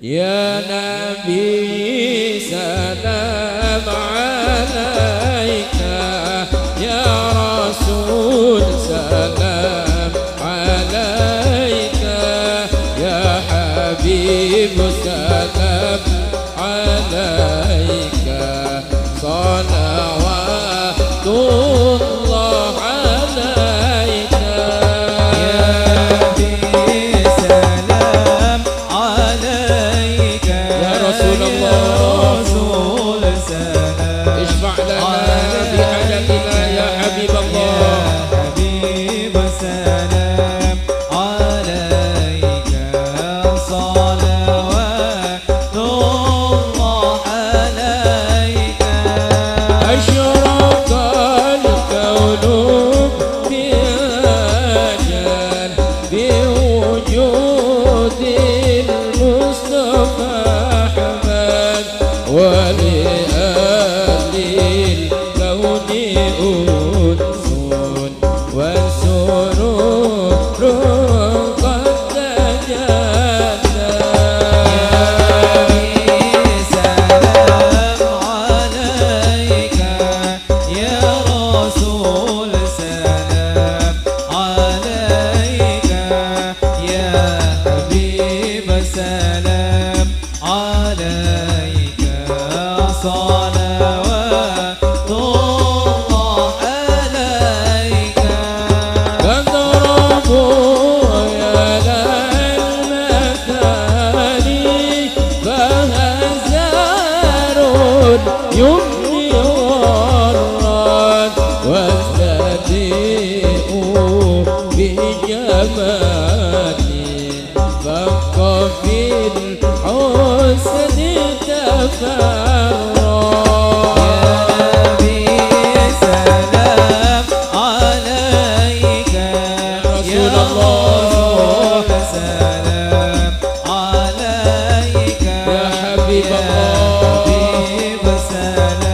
يا نبي سلام عليك، يا رسول سلام عليك، يا حبيب سلام عليك، صلوات الله عليك. يا نبي سلام عليك، يا رسول الله، رسول سلام، اشفع لنا في حاجتنا يا حبيب الله. يا حبيب سلام عليك، صلوات الله عليك. أشرق الكون بأجل بوجود المصطفى أحمد، ولأهل الكون أنس وسرور قد تجلى. سلام عليك يا رسول سلام عليك، يا حبيب سلام عليك، صلوات الله عليك. فاضربوا يا المثاني فهزار يمني غرا، واستديئوا بجمال فابقى في الحسن تفرا. يا نبي سلام عليك، رسول الله، رسول سلام عليك، يا حبيب يا الله، حبيب سلام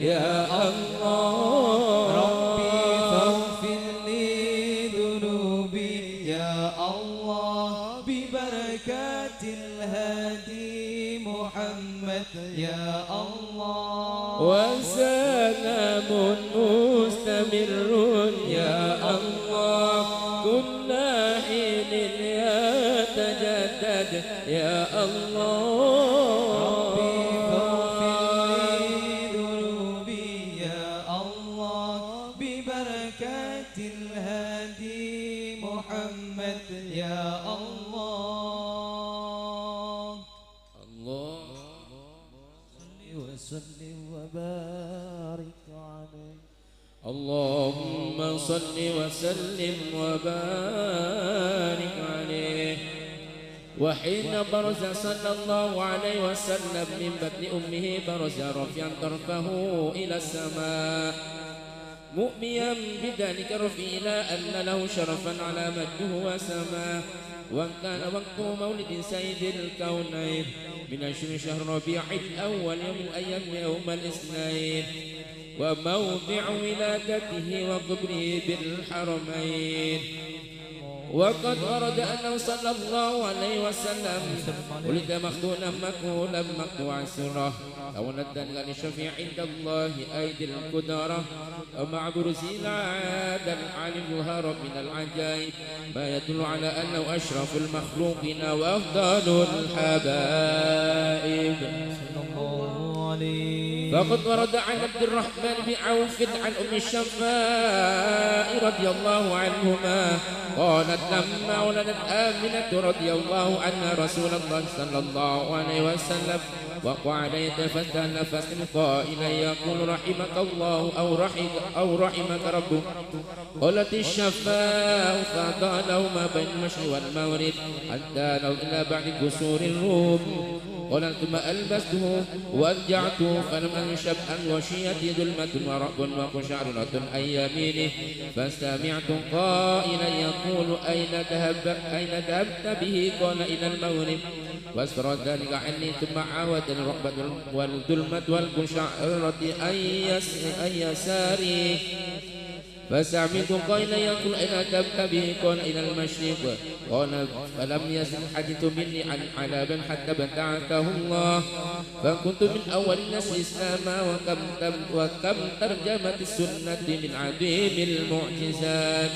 يا الله. ربي فاغفر لي ذنوبي يا الله ببركات الهادي محمد يا الله. وسلام مستمر يا الله كل حين يتجدد يا الله. ربي فاغفر لي ذنوبي يا الله ببركات الهادي محمد يا الله. الله وسلم وبارك عليه. اللهم صل وسلم وبارك عليه. وحين برز صلى الله عليه وسلم من بطن أمه برز رافعا طرفه إلى السماء مؤميا بذلك الرفع إلى أن له شرفا على مجده وسماه. وكان وقت مولد سيد الكونين من 20 شهر ربيع الأول يوم الأيام يوم الاثنين، وموضع ولادته وقبره بالحرمين. وقد ورد أنه صلى الله عليه وسلم ولد مختونا مكهولا مقطوع السرة تولد ذلك للشفيع عند الله أيدي القدرة. ومع بروز العادة العالم ظهر من العجائب ما يدل على أنه أشرف المخلوقين وأفضل الحبائب. فقد ورد عن عبد الرحمن بن عوف عن أم الشفاء رضي الله عنهما قالت لما ولدت آمنة رضي الله عنها رسول الله صلى الله عليه وسلم وقع عليه فاستأنف قائلا يقول رحمك الله أو رحمك ربك. قالت الشفاء فقضى له ما بين المشرق والمغرب حتى لو إلى بعد كسور الروم. قالت ثم ألبسته وأرجعته فلم أنشب أن غشيتي ظلمة ورعب وقشعرة عن يمينه. فسمعت قائلا يقول أين ذهبت به؟ قال إلى المغرب. واسفر ذلك عني ثم عاود الرعب والظلمة والقشعرة عن يساري. فسمعت قائلا يقول أين ذهبت به؟ قال إلى المشرق. قال فلم يزل الحديث مني عن علاب حتى ابتعثه الله. فكنت من أول الناس إسلاما. وكم ترجمت السنة من عظيم المعجزات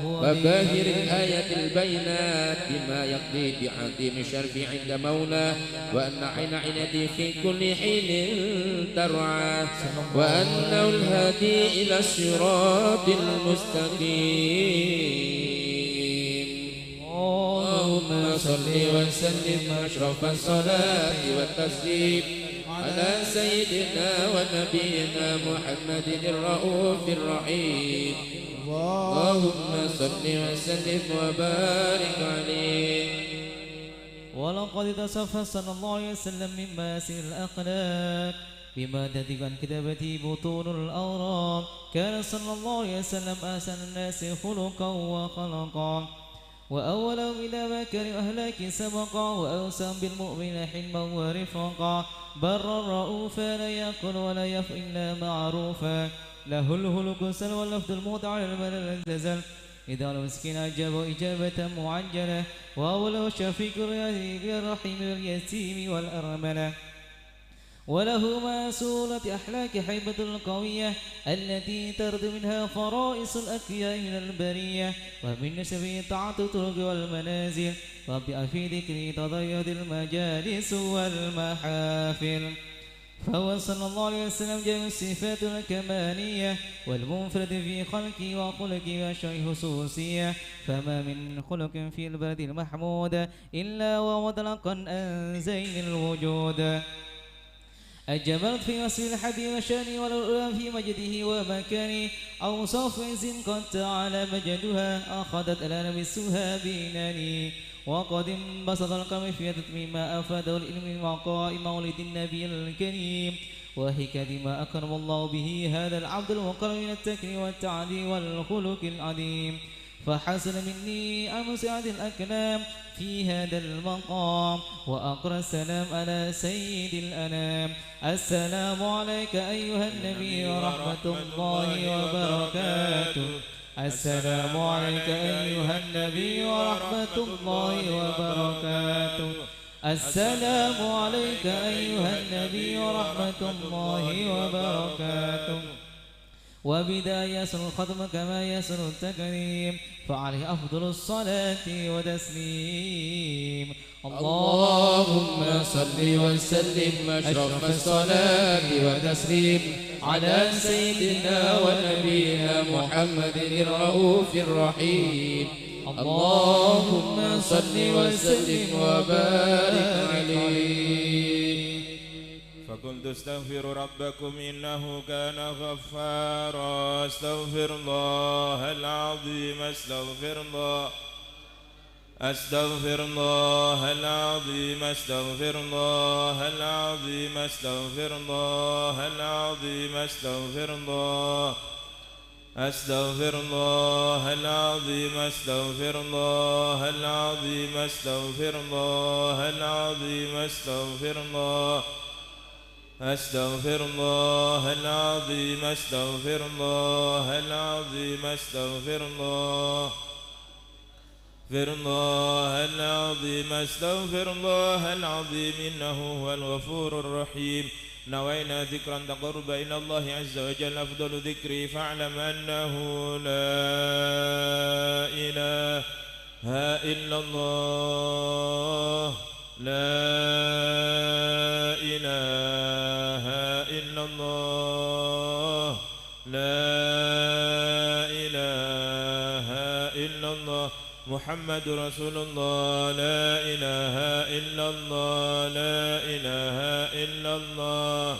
وباهر الآية البينات بما يقضي بعظيم الشرف عند مولاه، وأن عين عنادي في كل حين ترعاه، وأنه الهادي إلى الصراط المستقيم. اللهم صل وسلم أشرف الصلاة والتسليم على سيدنا ونبينا محمد الرؤوف الرحيم. اللهم صل وسلم وبارك عليه. ولقد تصفى صلى الله عليه وسلم من مآسي الأخلاق بما تدب عن كتابته بطون الأوراق. كان صلى الله عليه وسلم أحسن الناس خلقا وخلقا، وأولهم إلى مكارم أهلاك سبقا، وأوسم بالمؤمن حلما ورفقا، برا رؤوفا لا يقول ولا يفعل إلا معروفا، له الهلك سل واللفظ الموضع على الملل الجزل، إذا المسكين أجابه إجابة معجلة، وأوله شفيق الرحيم واليتيم والأرملة. وله ما سولت أحلاك حيبة القوية التي ترد منها فرائص الأكياء من البرية، ومن نسبه طاعة الطرق والمنازل، وبأفي ذكره تضيد المجالس والمحافل. فهو صلى الله عليه وسلم جميع الصفات الكمالية والمنفرد في خلقه وخلقه وشيء خصوصية، فما من خلق في البلد المحمود إلا ومطلقا عن زين الوجود. أجملت في وصف الحبيب وشانه والأولى في مجده ومكانه، أوصاف عز قد تعالى مجدها أخذت الآن بالسها بيناني. وقد انبسط القلم في تتميم ما أفاده العلم وقاء مولد النبي الكريم، وحكاية ما أكرم الله به هذا العبد المكرم من التكريم والتعدي والخلق العظيم. فحسن مني أمسعد الأكلام في هذا المقام، وأقرأ السلام على سيد الأنام. السلام عليك أيها النبي ورحمة الله وبركاته. السلام عليك أيها النبي ورحمة الله وبركاته. السلام عليك أيها النبي ورحمة الله وبركاته. وبدا يسر الختم كما يسر التكريم، فعليه أفضل الصلاة وتسليم. اللهم صل وسلم أشرف الصلاة وتسليم على سيدنا ونبينا محمد الرؤوف الرحيم. اللهم صل وسلم وبارك عليه. فقلت استغفروا ربكم إنه كان غفارا. استغفر الله العظيم، استغفر الله، استغفر الله العظيم، استغفر الله العظيم، استغفر الله العظيم، استغفر الله، استغفر الله العظيم، استغفر الله العظيم، استغفر الله العظيم، استغفر الله، استغفر الله العظيم، استغفر الله العظيم، استغفر الله، استغفر الله العظيم، استغفر الله العظيم، إنه هو الغفور الرحيم. نوينا ذكرا تقرب إلى الله عز وجل أفضل ذكري، فاعلم أنه لا إله إلا الله، لا إله إلا الله، لا إله إلا الله، محمد رسول الله، لا إله إلا الله، لا إله إلا الله،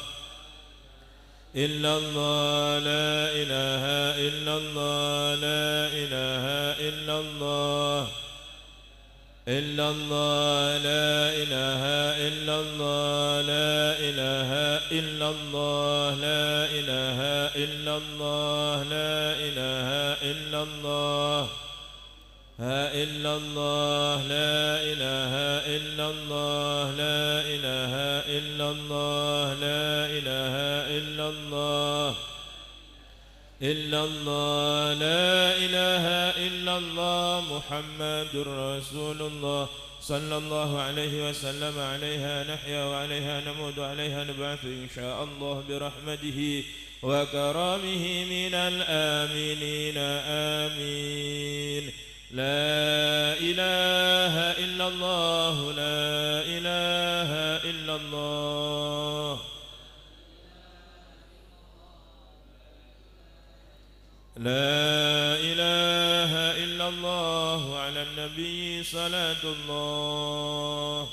إلا الله، لا إله إلا الله، لا إله إلا الله، إلا الله، لا إله إلا الله، لا إله إلا الله، لا إله إلا الله، لا إله إلا الله، إلا الله، لا إله إلا الله، لا إله إلا الله، لا إله إلا الله، إلا الله، لا إله إلا الله، محمد رسول الله صلى الله عليه وسلم. عليها نحيا وعليها نموت وعليها نبعث إن شاء الله برحمته وكرمه من الآمنين. آمين. لا إله إلا الله، لا إله إلا الله، لا إله إلا الله، على النبي صلاة الله.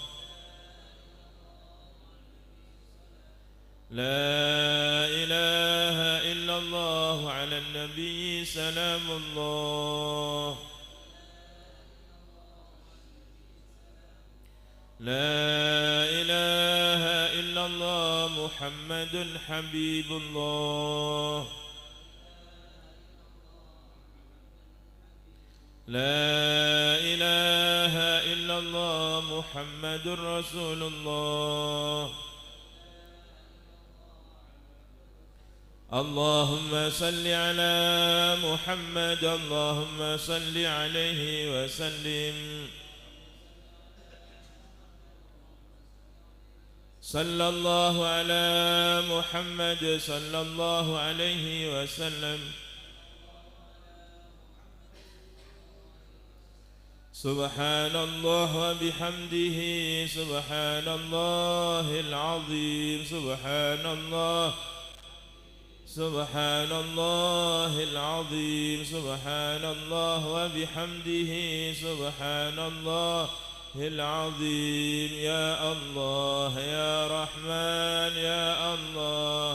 لا إله إلا الله، على النبي سلام الله. لا إله إلا الله، محمد حبيب الله. لا إله إلا الله، محمد رسول الله. اللهم صل على محمد، اللهم صل عليه وسلم. صلى الله على محمد، صلى الله عليه وسلم. سبحان الله وبحمده، سبحان الله العظيم، سبحان الله، سبحان الله العظيم، سبحان الله وبحمده، سبحان الله العظيم. يا الله، يا رحمن، يا الله،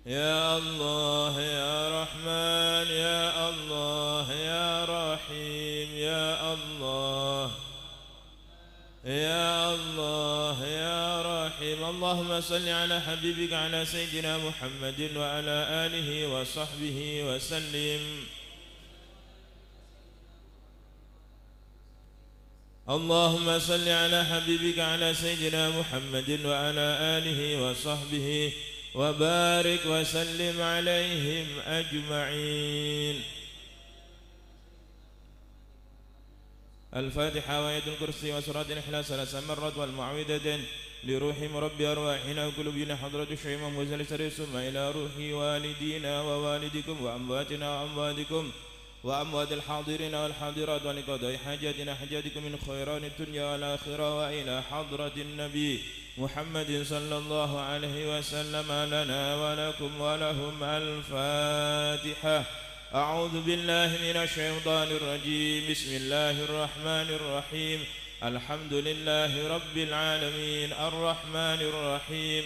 يا الله، يا رحمن، يا الله، يا رحيم، يا الله، يا الله، يا رحيم. اللهم صل على حبيبك على سيدنا محمد وعلى آله وصحبه وسلم. اللهم صل على حبيبك على سيدنا محمد وعلى آله وصحبه وبارك وسلم عليهم أجمعين. الفاتحة وآية الكرسي وسورة الإخلاص ثلاث مرات والمعوذتين لروح مربي أرواحنا وقلوبنا حضرة الشيخ محمود الشريف، ثم إلى روح والدينا ووالدكم وأمواتنا وأمواتكم وأموات الحاضرين والحاضرات ولقضاء حاجاتنا حاجاتكم من خيرات الدنيا والآخرة، وإلى حضرة النبي محمد صلى الله عليه وسلم لنا ولكم ولهم. الفاتحة. أعوذ بالله من الشيطان الرجيم. بسم الله الرحمن الرحيم. الحمد لله رب العالمين الرحمن الرحيم.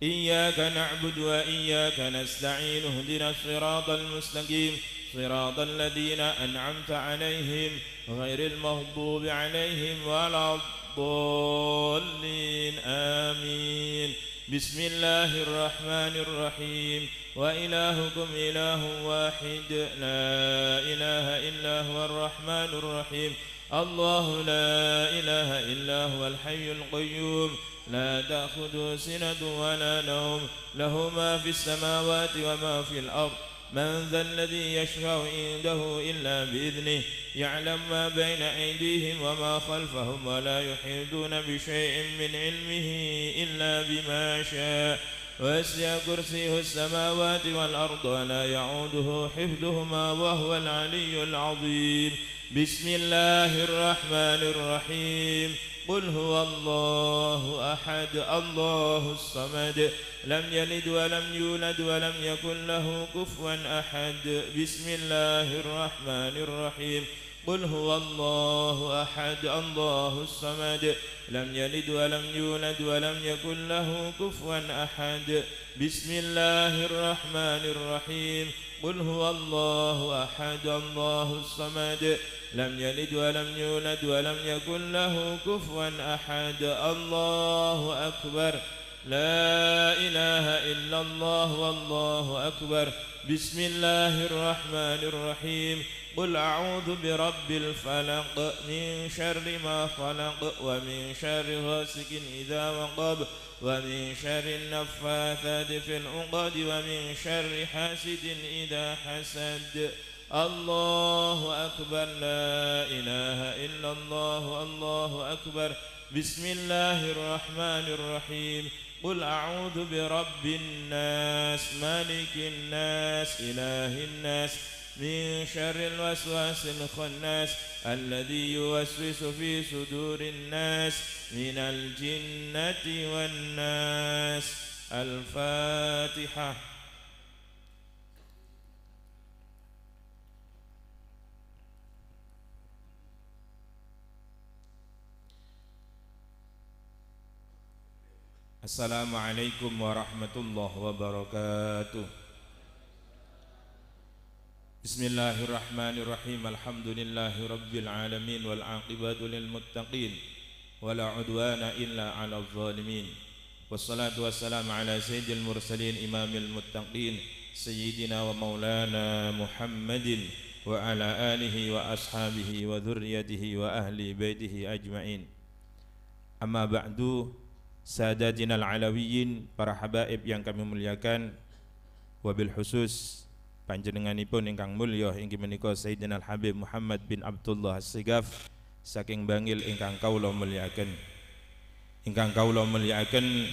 إياك نعبد وإياك نستعين. اهدنا الصراط المستقيم صراط الذين أنعمت عليهم غير المغضوب عليهم ولا الضالين. آمين. بسم الله الرحمن الرحيم. وإلهكم إله واحد لا إله إلا هو الرحمن الرحيم. الله لا إله إلا هو الحي القيوم لا تأخذه سنة ولا نوم له ما في السماوات وما في الأرض. من ذا الذي يشفع عنده إلا بإذنه يعلم ما بين أيديهم وما خلفهم ولا يحيطون بشيء من علمه إلا بما شاء. وسع كرسيه السماوات والأرض ولا يعوده حفظهما وهو العلي العظيم. بسم الله الرحمن الرحيم. قل هو الله أحد الله الصمد لم يلد ولم يولد ولم يكن له كفوا أحد. بسم الله الرحمن الرحيم. قل هو الله أحد الله الصمد لم يلد ولم يولد ولم يكن له كفوا أحد. بسم الله الرحمن الرحيم. قل هو الله أحد الله الصمد لم يلد ولم يولد ولم يكن له كفوا أحد. الله أكبر. لا إله إلا الله والله أكبر. بسم الله الرحمن الرحيم. قل أعوذ برب الفلق من شر ما خلق ومن شر غاسق إذا وقب ومن شر النفاثات في العقد ومن شر حاسد إذا حسد. الله أكبر. لا إله إلا الله. الله أكبر. بسم الله الرحمن الرحيم. قل أعوذ برب الناس ملك الناس إله الناس من شر الوسواس الخناس الذي يوسوس في صدور الناس من الجنة والناس. الفاتحة. Assalamualaikum warahmatullahi wabarakatuh. Bismillahirrahmanirrahim. Alhamdulillahi rabbil alamin wal aqibatu lil muttaqin wala udwana illa 'alal zalimin. Wassalatu wassalamu ala sayyidil mursalin imamil muttaqin sayyidina wa maulana Muhammadin wa ala alihi wa ashabihi wa dzurriyyatihi wa ahli baitihi ajmain. Amma ba'du. Sadatina al-alawiyin, para habaib yang kami muliakan, wabil khusus panjenenganipun ingkang mulya inggih menika Sayyidina Al-Habib Muhammad bin Abdullah As-Sigaf saking Bangil ingkang kawula mulyakaken. Ingkang kawula mulyakaken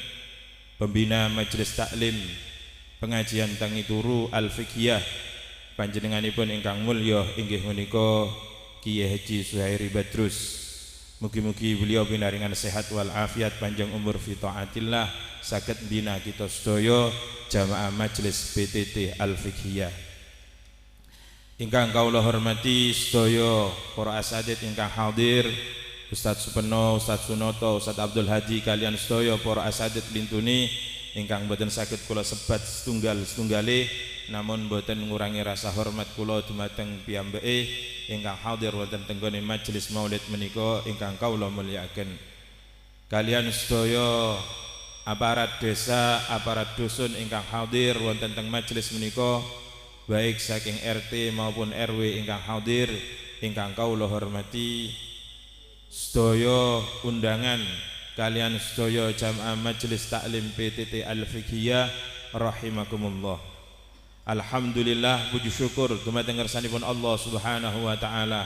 pembina majelis taklim pengajian Tangi Turu Al-Fiqhiyah panjenenganipun ingkang mulya inggih menika Kiai Haji Suhairi Badrus. Mugi-mugi beliau pinaringan sehat wal afiat, panjang umur fi taatillah, saged bina kita sedaya jamaah majelis BTT Al-Fiqhiyah. Ingkang kawula hormati sedaya para asatid ingkang hadir, Ustaz Supeno, Ustaz Sunoto, Ustaz Abdul Hadi, kalian sedaya para asatid lintuni ingkang boten saged kula sebat setunggal setunggale, namun boten ngurangi rasa hormat kula dumateng piyambake ingkang hadir wonten tenggone majelis maulid menika ingkang kawula mulyakaken. Kalian sedaya aparat desa, aparat dusun ingkang hadir wonten teng majelis menika, baik saking RT maupun RW ingkang hadir, ingkang kawula hormati, sedaya undangan kalian sedaya jamaah majelis taklim PTT Al-Fiqhiyah rahimakumullah. Alhamdulillah, puji syukur dumateng ngersanipun Allah Subhanahu wa taala.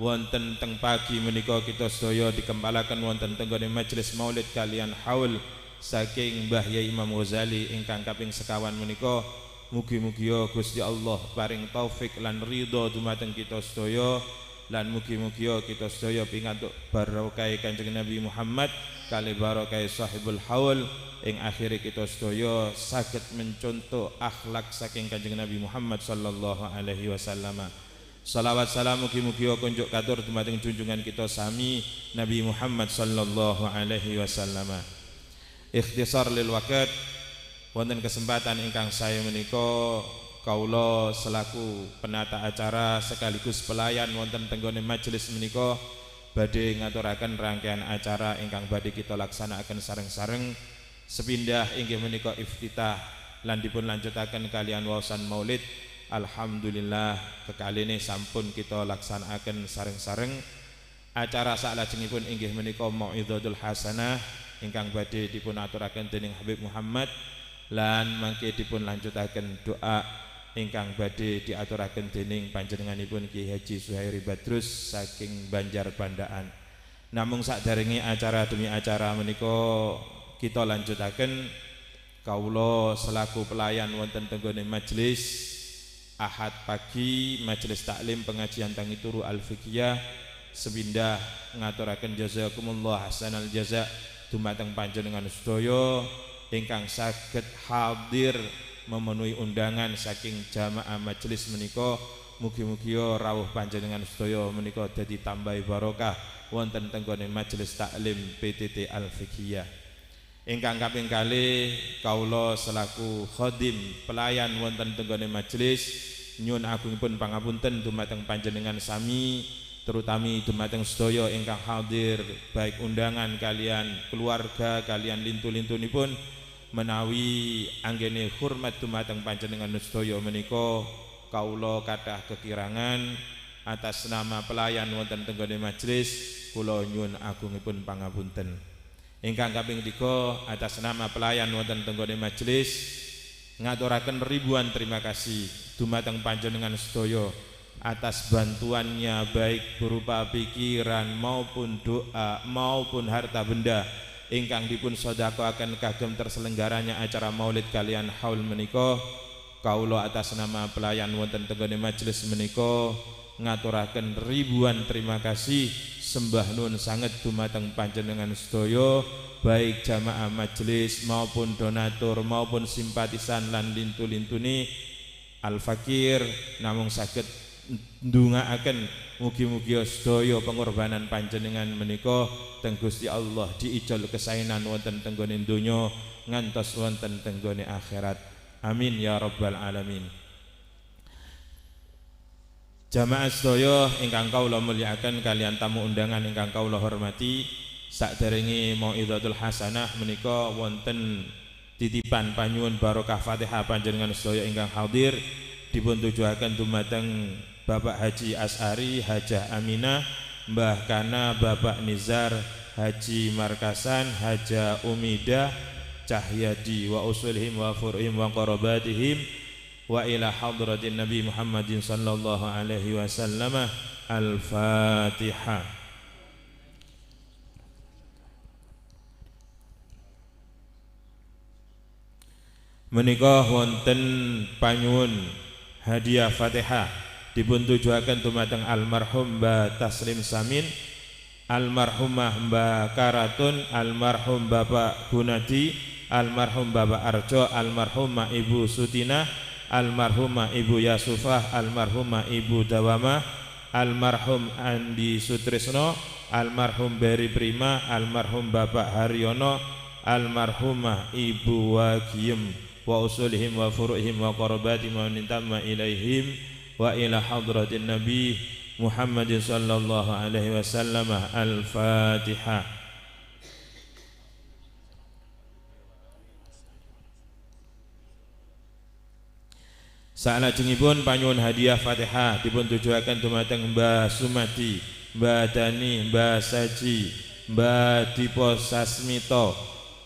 Wonten teng pagi menika kita sedaya dikempalaken wonten tenggone majelis maulid kalian haul saking Mbah Yai Imam Ghazali ingkang kaping sekawan menika. Mugi-mugi Gusti Allah paring taufik lan ridho dumateng kita sedaya, lan mugi-mugi kita sedaya pingantuk barokah Kanjeng Nabi Muhammad kali barokah sahibul haul ing akhire kita sedaya saged mencontoh akhlak saking Kanjeng Nabi Muhammad sallallahu alaihi wasallam. Salawat salam mugi-mugi kunjuk katur dumateng junjungan kita sami Nabi Muhammad sallallahu alaihi wasallam. Ikhtisar lil waqt, wonten kesempatan ingkang saya menika kawula selaku penata acara sekaligus pelayan wonten tenggone majelis menika badhe ngaturaken rangkaian acara ingkang badhe kita laksanakaken sareng-sareng. Sepindah inggih menika iftitah lan dipun lanjutaken kalian waosan maulid. Alhamdulillah kekaline sampun kita laksanakaken sareng-sareng. Acara saklajengipun inggih menika mauidhatul hasanah ingkang badhe dipun aturaken dening Habib Muhammad, lan mangke dipun lanjutaken doa ingkang badhe diaturaken dening panjenenganipun Ki Haji Suhairi Badrus saking Banjar Bandaan. Namung sakderenge acara demi acara menika kita lanjutaken, kawula selaku pelayan wonten tenggone majelis Ahad pagi majelis taklim pengajian tangi turu Al-Fiqhiyah sepindah ngaturaken jazakumullah hasanal jaza dumateng panjenengan sedaya ingkang saged hadir memenuhi undangan saking jamaah majelis menika. Mugi-mugi rawuh panjenengan sedaya menika dadi tambahi barokah wonten tenggone majelis taklim PTT Al-Fiqhiyah. Ingkang kaping kalih kawula selaku khadim pelayan wonten tenggone majelis nyuwun agungipun pangapunten dumateng panjenengan sami, terutami dumateng sedaya ingkang hadir baik undangan kalian keluarga kalian lintu-lintunipun, menawi anggene hormat dumateng panjenengan sedaya menika kawula kathah kekirangan. Atas nama pelayan wonten tenggone majelis kula nyuwun agungipun pangapunten. Ingkang kaping tiga, atas nama pelayan wonten tenggone majelis ngaturaken ribuan terima kasih dumateng panjenengan sedaya atas bantuannya baik berupa pikiran maupun doa maupun harta benda ingkang dipun sedekahkan kagem terselenggaranya acara maulid kalian haul menika. Kawula atas nama pelayan wonten tenggone majelis menika ngaturaken ribuan terima kasih, sembah nuwun sanget dumateng panjenengan sedaya baik jamaah majelis maupun donatur maupun simpatisan lan lintu-lintune Al-Fakir. Namung saged ndongaaken mugi-mugi sedaya pengorbanan panjenengan menika teng Gusti Allah diijol kesaenan wonten tenggone donya ngantos wonten tenggone akhirat. Amin ya rabbal alamin. Jamaah sedaya ingkang kawula mulyakaken kalian tamu undangan ingkang kawula hormati, sakderenge mauidhatul hasanah menika wonten titipan panyuwun barokah Fatihah panjenengan sedaya ingkang hadir dipun tujuaken dumateng Bapak Haji As'ari, Hajah Aminah, Mbah Kana, Bapak Nizar, Haji Markasan, Haja Umidah, Cahyadi wa usulihim wa furuhim wa qarabatihim wa ila hadratin Nabi Muhammadin sallallahu alaihi wasallam. Al-Fatihah. Menika wonten panyuwun hadiah Fatihah dipun tujuaken dumateng almarhum Mbah Taslim Samin, almarhumah Mbah Karatun, almarhum Bapak Gunadi, almarhum Bapak Arjo, almarhumah Ibu Sutina, almarhumah Ibu Yasufah, almarhumah Ibu Dawamah, almarhum Andi Sutrisno, almarhum Beri Prima, almarhum Bapak Haryono, almarhumah Ibu Wagiem wa usulihim wa furu'ihim wa qarabatihim wa nintamma ilaihim wa ila hadratin Nabi Muhammadin sallallahu alaihi wasallam. Al-Fatihah. Salajengipun panyuwun hadiah Fatihah dipun tujuaken dumateng Mbah Sumadi, Mbah Dani, Mbah Saji, Mbah Dipo Sasmito,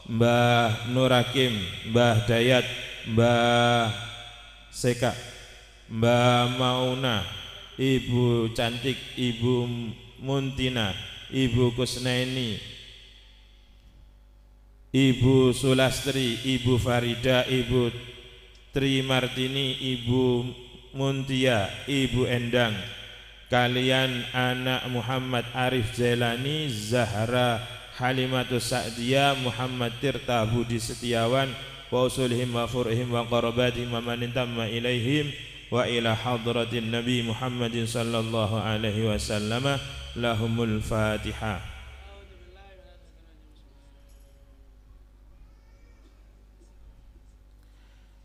Mbah Nurakim, Mbah Dayat, Mbah Seka, Mbah Mauna, Ibu Cantik, Ibu Muntina, Ibu Kusnaini, Ibu Sulastri, Ibu Farida, Ibu Tri Martini, Ibu Muntia, Ibu Endang, kalian anak Muhammad Arif Jailani, Zahra Halimatus Sa'diyah, Muhammad Tirta Budi Setiawan, wa usulihim wa furihim wa qarabatihim wa man intamma ilaihim wa ila hadratin Nabi Muhammadin sallallahu alaihi wasallam lahumul Fatihah.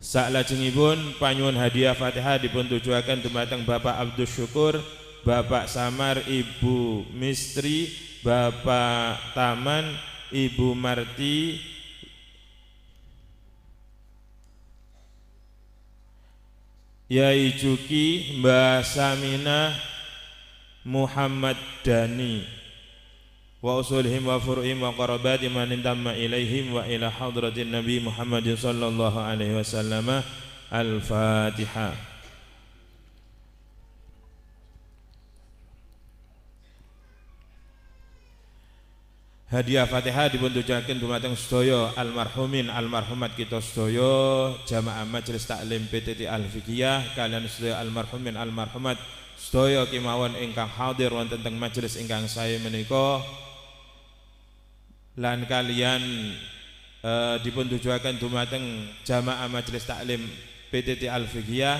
Saklajengipun panyuwun hadiah Fatihah dipun tujuaken dumateng Bapak Abdus Syukur, Bapak Samar, Ibu Mistri, Bapak Taman, Ibu Marti, Yai Juki, Mbah Saminah, Muhammad Dani, wa usulihim wa furu'ihim wa qarabati man intamma ilaihim wa ila hadratin Nabi Muhammadin sallallahu alaihi wasallam. Al-Fatihah. Hadiah Fatihah dipun tujuaken dumateng sedaya almarhumin almarhumat kita sedaya jamaah majelis taklim PTT Al-Fiqhiyah, kalian sedaya almarhumin almarhumat sedaya kemawon ingkang hadir wonten teng majelis ingkang sae menika, lan kalian dipun tujuaken dumateng jamaah majelis taklim PTT Al-Fiqhiyah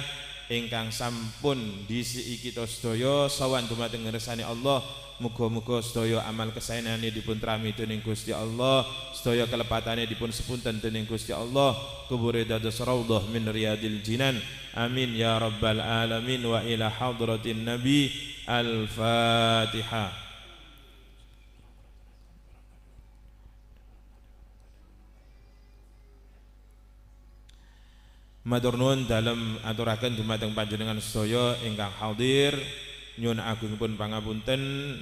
ingkang sampun disiki kita sedaya sowan dumateng ngersane Allah. Muga-muga sedaya amal kesaenane dipun trami dening Gusti Allah, sedaya kelepatane dipun sepunten dening Gusti Allah, kubure dados raudhah min riyadil jinan. Amin ya rabbal alamin wa ila hadratin Nabi. Al-Fatihah. Matur nuwun dalem aturaken dumateng panjenengan sedaya ingkang hadir. Nyuwun agungipun pangapunten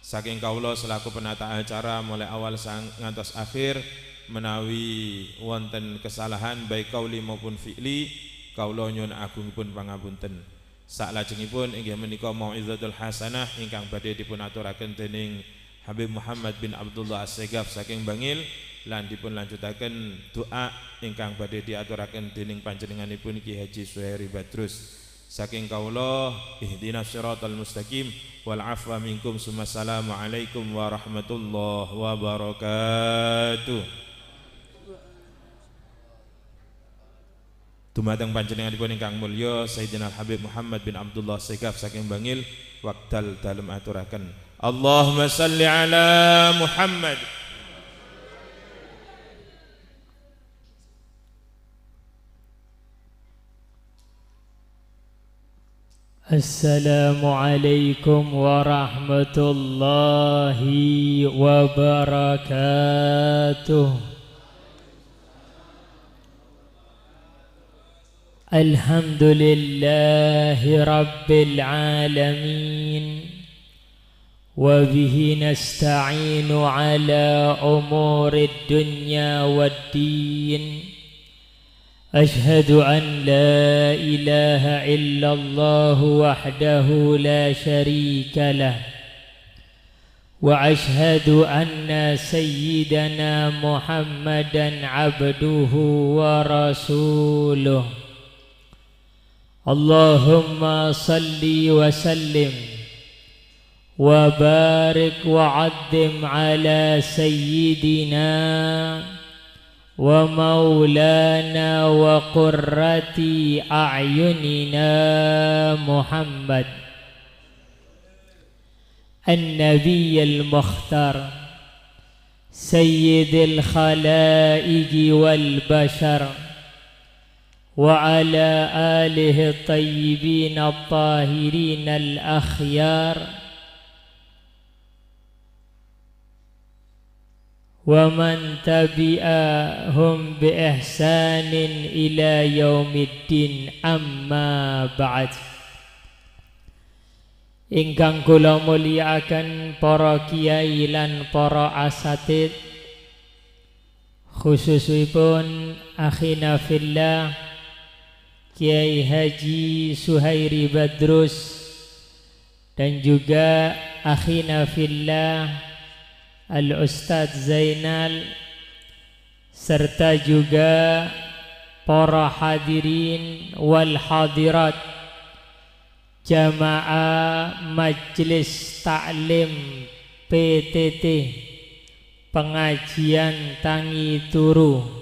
saking kawula selaku penata acara mulai awal ngantos akhir menawi wonten kesalahan baik kauli maupun fi'li, kawula nyuwun agungipun pangapunten. Saklajengipun inggih menika mau'izatul hasanah ingkang badhe dipun aturaken dening Habib Muhammad bin Abdullah As-Segaf saking Bangil, lan dipun lanjutaken doa ingkang badhe diaturaken dening panjenenganipun Ki Haji Suhairi Badrus. Saking kawula ihdinas siratal mustaqim wal afwa minkum. Assalamualaikum warahmatullahi wabarakatuh. Dumateng panjenenganipun ingkang mulya Sayyidina Habib Muhammad bin Abdullah Segaf saking Bangil, wekdal dalem aturaken. Allahumma salli ala Muhammad. Assalamualaikum warahmatullahi wabarakatuh. Alhamdulillahi rabbil alamin, wa bihi nasta'inu ala umurid dunya waddin. أشهد أن لا إله إلا الله وحده لا شريك له، وأشهد أن سيدنا محمدا عبده ورسوله. اللهم صل وسلم وبارك وعظم على سيدنا ومولانا وقرة أعيننا محمد النبي المختار سيد الخلائق والبشر، وعلى آله الطيبين الطاهرين الأخيار، wa man tabi'ahum bi ihsanin ila yaumiddin, amma ba'd. Ingkang kula mulyakaken para kiai lan para asatid, khususipun akhina fillah Kiai Haji Suhairi Badrus dan juga akhina fillah Al-Ustadz Zainal, serta juga para hadirin wal hadirat jamaah Majelis Taklim PTT pengajian Tangi Turu.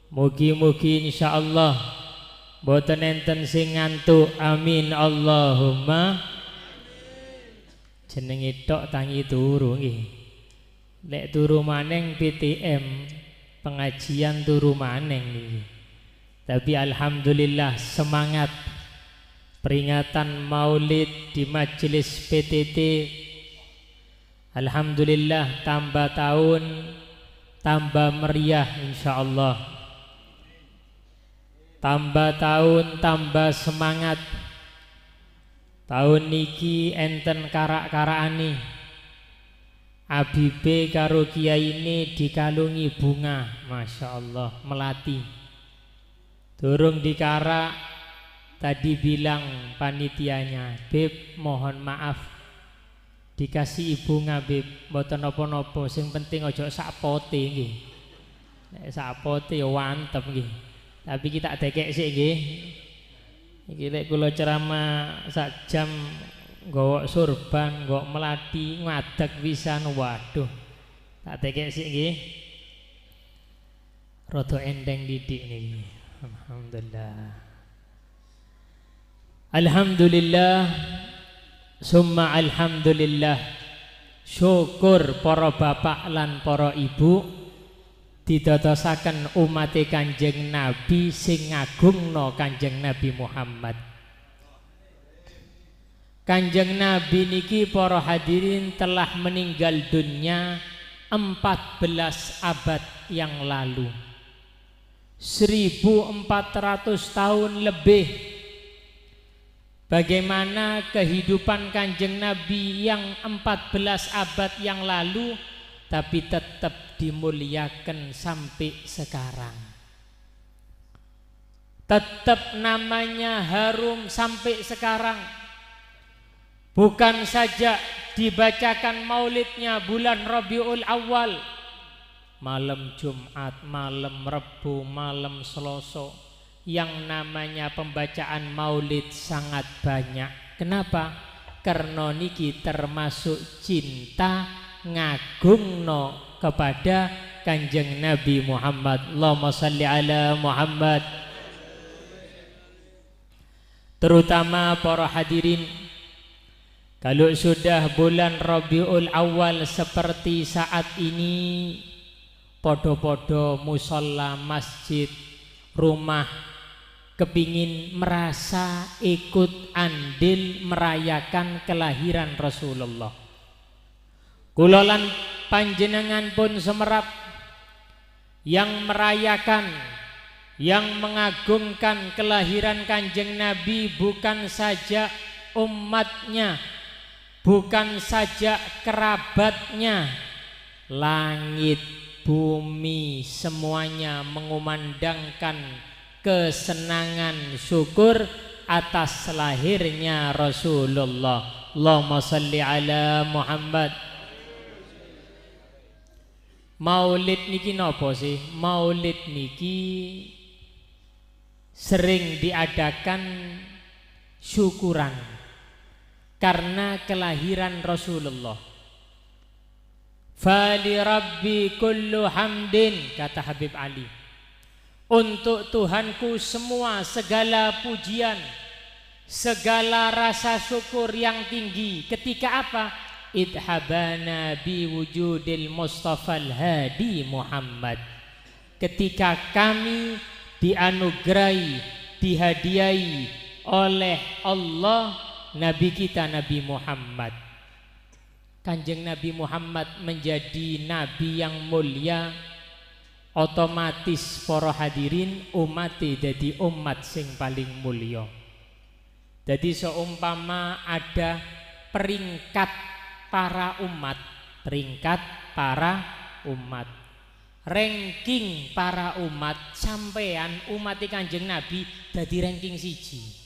Mugi-mugi insyaallah boten enten sing ngantuk, amin Allahumma. Jenenge tok tangi turu nggih. Lek turu maneng PTM, pengajian turu maneng niki. Tapi alhamdulillah semangat peringatan Maulid di majelis PTT, alhamdulillah tambah tahun tambah meriah insyaallah. Tambah tahun tambah semangat. Tahun niki enten karak-karakane Abibe karo kiai ini dikalungi bunga, masya Allah, melati. Durung dikarak tadi bilang panitianya, "Beb, mohon maaf, dikasih bunga Beb, mboten napa-napa, sing penting aja sak pote nggih." Nek sak pote ya wantep nggih. Tapi kita dekek sik nggih. Iki lek kula ceramah sak jam nggowok surban, nggowok melati, ngadeg pisan, waduh. Tak dekek sik nggih. Rada endeng didik niki. Alhamdulillah. Alhamdulillah, summa alhamdulillah. Syukur para bapak lan para ibu didadosaken umate Kanjeng Nabi sing ngagungno Kanjeng Nabi Muhammad. Kanjeng Nabi niki para hadirin telah meninggal dunia 14 abad yang lalu, 1400 tahun lebih. Bagaimana kehidupan Kanjeng Nabi yang 14 abad yang lalu, tapi tetap dimuliakan sampai sekarang. Tetap namanya harum sampai sekarang. Bukan saja dibacakan maulidnya bulan Rabiul Awal, malam Jumat, malam Rebu, malam Selasa, yang namanya pembacaan maulid sangat banyak. Kenapa? Karena niki termasuk cinta ngagungno kepada Kanjeng Nabi Muhammad. Allahumma salli ala Muhammad. Terutama para hadirin, kalau sudah bulan Rabiul Awal seperti saat ini, podo-podo musola, masjid, rumah kepingin merasa ikut andil merayakan kelahiran Rasulullah. Kula lan panjenengan pun semerap yang merayakan, yang mengagungkan kelahiran Kanjeng Nabi bukan saja umatnya, bukan saja kerabatnya, langit, bumi semuanya mengumandangkan kesenangan syukur atas lahirnya Rasulullah. Allahumma salli ala Muhammad. Maulid niki nopo sih? Maulid niki sering diadakan syukuran karena kelahiran Rasulullah. Fali rabbi kullu hamdin, kata Habib Ali. Untuk Tuhanku semua segala pujian, segala rasa syukur yang tinggi. Ketika apa? Idhabana biwujudil Mustafa al-Hadi Muhammad. Ketika kami dianugerahi, dihadiahi oleh Allah Nabi kita Nabi Muhammad. Kanjeng Nabi Muhammad menjadi nabi yang mulia, otomatis para hadirin umat jadi umat sing paling mulia. Jadi seumpama ada peringkat para umat, peringkat para umat, ranking para umat, sampean umat Kanjeng Nabi dadi ranking 1.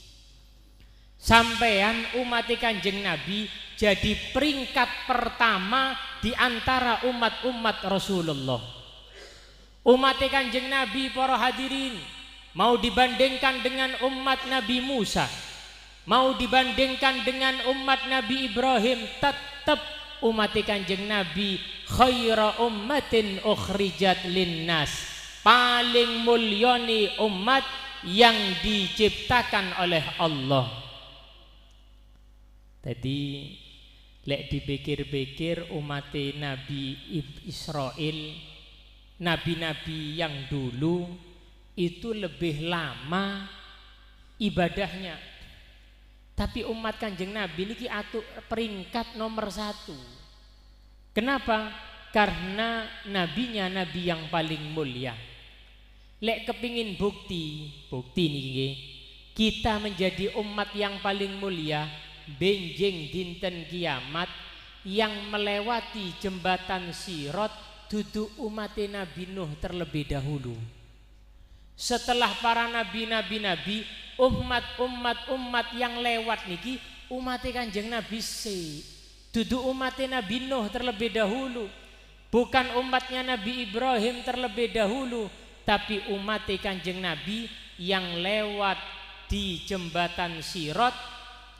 Sampean umat Kanjeng Nabi jadi peringkat pertama di antara umat-umat Rasulullah. Umat Kanjeng Nabi para hadirin mau dibandingkan dengan umat Nabi Musa, mau dibandingkan dengan umat Nabi Ibrahim, tetap umat Kanjeng Nabi khaira ummatin ukhrijat linnas, paling mulyani umat yang diciptakan oleh Allah. Jadi lek dipikir-pikir umat Nabi Israel, nabi-nabi yang dulu itu lebih lama ibadahnya. Tapi umat Kanjeng Nabi niki atuk peringkat nomor 1. Kenapa? Karena nabinya nabi yang paling mulia. Lek kepingin bukti, bukti niki kita menjadi umat yang paling mulia, benjing dinten kiamat yang melewati jembatan Sirat duduk umat Nabi Nuh terlebih dahulu. Setelah para nabi-nabi-nabi, umat-umat-umat yang lewat niki umat Kanjeng Nabi se, duduk umat Nabi Nuh terlebih dahulu, bukan umatnya Nabi Ibrahim terlebih dahulu, tapi umat Kanjeng Nabi yang lewat di jembatan Sirat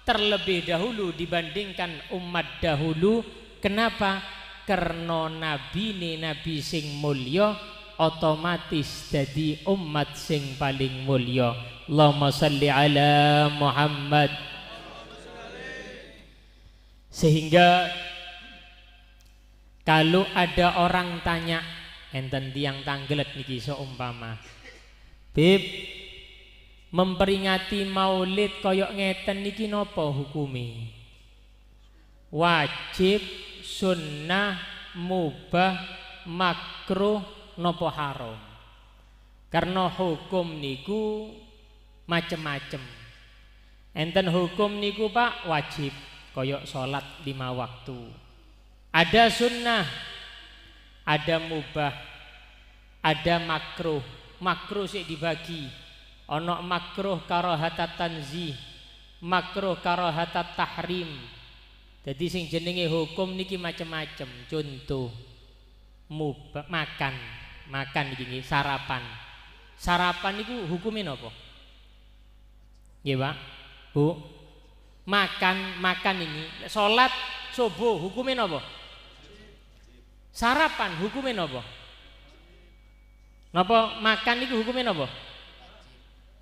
terlebih dahulu dibandingkan umat dahulu. Kenapa? Karena nabi ni nabi sing mulya, otomatis jadi umat sing paling mulya. Allahumma salli ala Muhammad. Sehingga kalau ada orang tanya, enten tiang tanggelet niki seumpama, Bib, memperingati maulid koyok ngeten niki nopo hukumi? Wajib, sunnah, mubah, makruh, nopo haram? Karena hukum niku macem-macem. Enten hukum niku Pak wajib koyok sholat 5 waktu. Ada sunnah, ada mubah, ada makruh. Makruh sih dibagi. Ono makruh karahata tanzih, makruh karahata tahrim. Jadi sing jenenge hukum niki macem-macem. Contoh mubah, makan, makan iki sarapan. Sarapan niku hukume napa? Nggih, Pak. Bu. Makan, makan ini salat subuh hukume napa? Sarapan hukume napa? Napa makan niku hukume napa?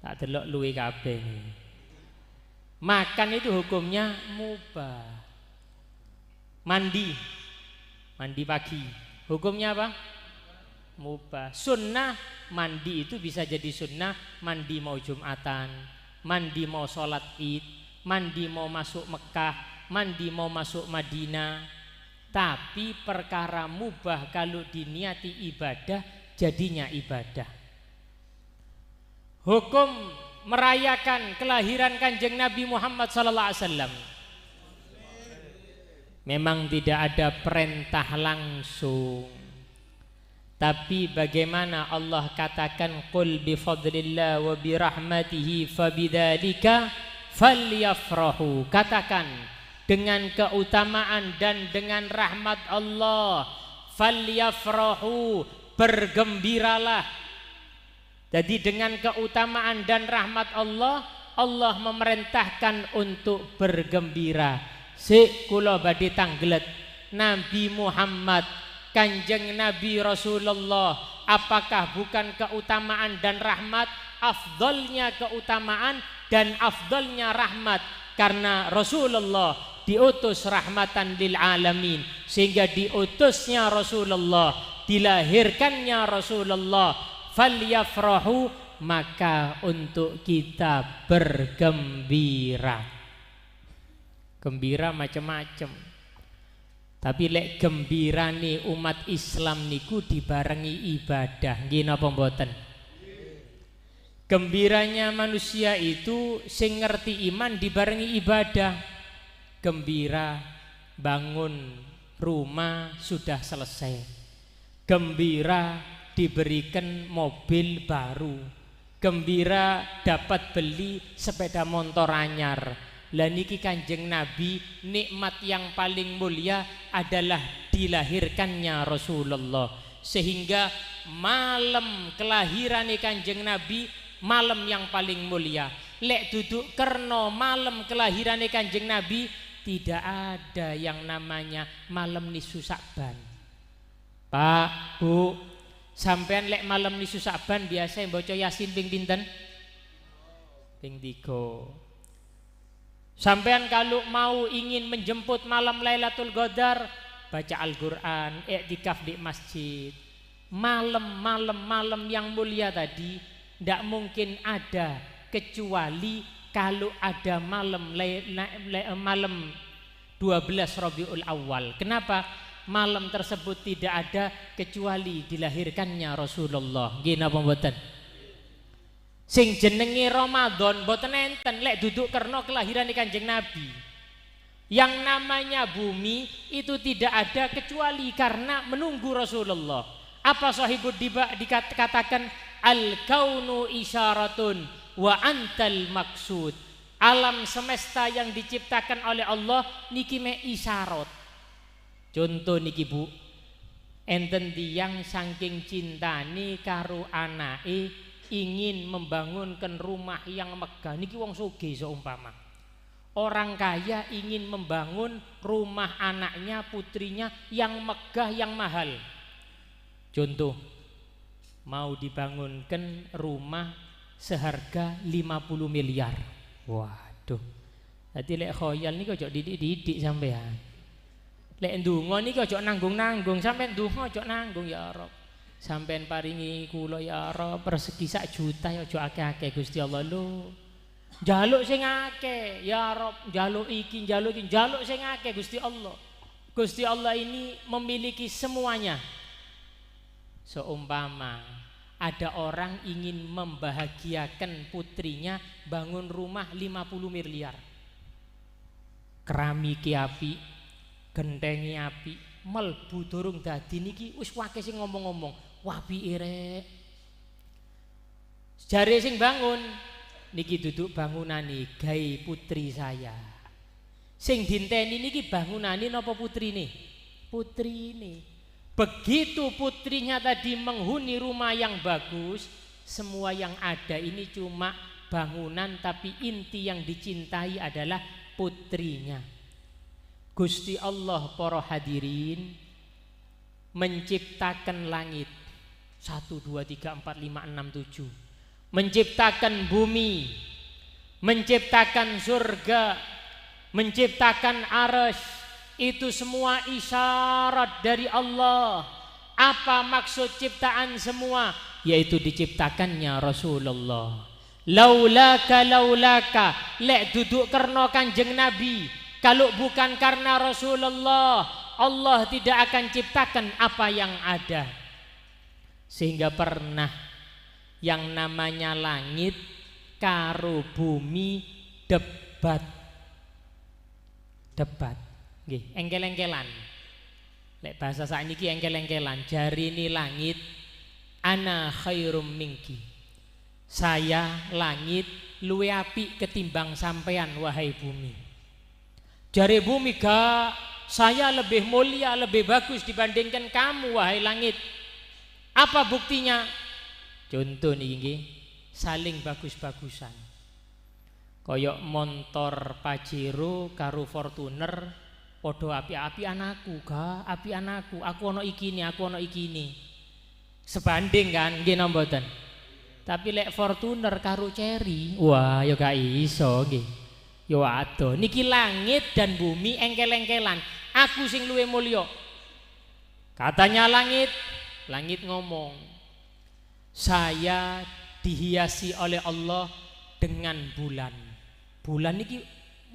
Tak delok luwe kabeh. Makan itu hukumnya mubah. Mandi, mandi pagi hukumnya apa? Mubah. Sunnah mandi itu bisa jadi sunnah, mandi mau Jumatan, mandi mau sholat Id, mandi mau masuk Mekah, mandi mau masuk Madinah. Tapi perkara mubah kalau diniati ibadah jadinya ibadah. Hukum merayakan kelahiran Kanjeng Nabi Muhammad sallallahu alaihi wasallam memang tidak ada perintah langsung. Tapi bagaimana Allah katakan qul bi fadlillah wa bi rahmatihi fabidzalika falyafrahu. Katakan dengan keutamaan dan dengan rahmat Allah, falyafrahu, bergembiralah. Jadi dengan keutamaan dan rahmat Allah, Allah memerintahkan untuk bergembira. Sik kula badhe tanggelet Nabi Muhammad, Kanjeng Nabi Rasulullah, apakah bukan keutamaan dan rahmat? Afdolnya keutamaan dan afdolnya rahmat, karena Rasulullah diutus rahmatan lil alamin, sehingga diutusnya Rasulullah, dilahirkannya Rasulullah, falyafrahu, maka untuk kita bergembira. Gembira macam-macam. Tapi lek gembirane umat Islam niku dibarengi ibadah. Nggih napa mboten? Gembiranya manusia itu sing ngerti iman dibarengi ibadah. Gembira bangun rumah sudah selesai. Gembira diberikan mobil baru. Gembira dapat beli sepeda motor anyar. Lah niki Kanjeng Nabi, nikmat yang paling mulia adalah dilahirkannya Rasulullah. Sehingga malam kelahiran Kanjeng Nabi malam yang paling mulia. Lek duduk kerno malam kelahiran Kanjeng Nabi tidak ada yang namanya malam nisfu Sa'ban. Pak, Bu, sampean lek malam nisfu Sa'ban biasa baca Yasin ping pinten? Ping 3. Sampean kalau mau ingin menjemput malam Lailatul Qadar, baca Al-Qur'an, i'tikaf di masjid. Malam-malam yang mulia tadi ndak mungkin ada kecuali kalau ada malam malam 12 Rabiul Awal. Kenapa? Malam tersebut tidak ada kecuali dilahirkannya Rasulullah. Nggih napa mboten? Sing jenenge Ramadan mboten enten lek duduk karena kelahiran Kanjeng Nabi. Yang namanya bumi itu tidak ada kecuali karena menunggu Rasulullah. Apa sahibud diba dikatakan al-kaunu isyaratun wa antal maksud. Alam semesta yang diciptakan oleh Allah niki me isyarat. Contoh niki Bu, enten tiyang saking cintane karo anake ingin membangunkan rumah yang megah. Niki wong sugih seumpama. Orang kaya ingin membangun rumah anaknya, putrinya yang megah, yang mahal. Contoh, mau dibangunkan rumah seharga 50 miliar. Waduh. Dadi lek khoyal niki ojo didik-didik sampean. Lek ndonga niki ojo nanggung-nanggung, sampean ndonga ojo nanggung ya Rob. Sampean paringi kula ya Rob rezeki sak juta ya ojo akeh-akeh Gusti Allah lho. Njaluk sing akeh ya Rob, njaluk iki, njaluk iki, njaluk sing akeh Gusti Allah. Gusti Allah ini memiliki semuanya. Seumpama ada orang ingin membahagiakan putrinya bangun rumah 50 miliar. Keramiki api, gentengi api, melbu durung dadi niki wis akeh sing ngomong-ngomong, wapike rek. Jare sing bangun niki duduk bangunane gawe putri saya. Sing dinteni niki bangunane napa putrine? Putrine. Begitu putrinya tadi menghuni rumah yang bagus, semua yang ada ini cuma bangunan, tapi inti yang dicintai adalah putrinya. Gusti Allah para hadirin menciptakan langit 1, 2, 3, 4, 5, 6, 7, menciptakan bumi, menciptakan surga, menciptakan arasy. Itu semua isyarat dari Allah. Apa maksud ciptaan semua? Yaitu diciptakannya Rasulullah. Laulaka laulaka, lek duduk karena Kanjeng Nabi. Kalau bukan karena Rasulullah, Allah tidak akan ciptakan apa yang ada. Sehingga pernah yang namanya langit karo bumi debat. Debat. Nggih, engkel-engkelan. Lek bahasa sakniki engkel-engkelan, jarine langit ana khairum minki. Saya langit luwe apik ketimbang sampean wahai bumi. Jare bumi gak, saya lebih mulia, lebih bagus dibandingkan kamu wahai langit. Apa buktinya? Contoh niki nggih, saling bagus-bagusan. Koyok motor Pajero karo Fortuner podo api-api anakku, gak api anakku, aku ono ikini, aku ono ikini. Sebanding kan, nggih napa mboten? Tapi lek Fortuner karo Cherry, wah ya gak iso nggih. Ya adoh, niki langit dan bumi engkel-engkelan. Aku sing luwe mulya. Katanya langit, langit ngomong, saya dihiasi oleh Allah dengan bulan. Bulan niki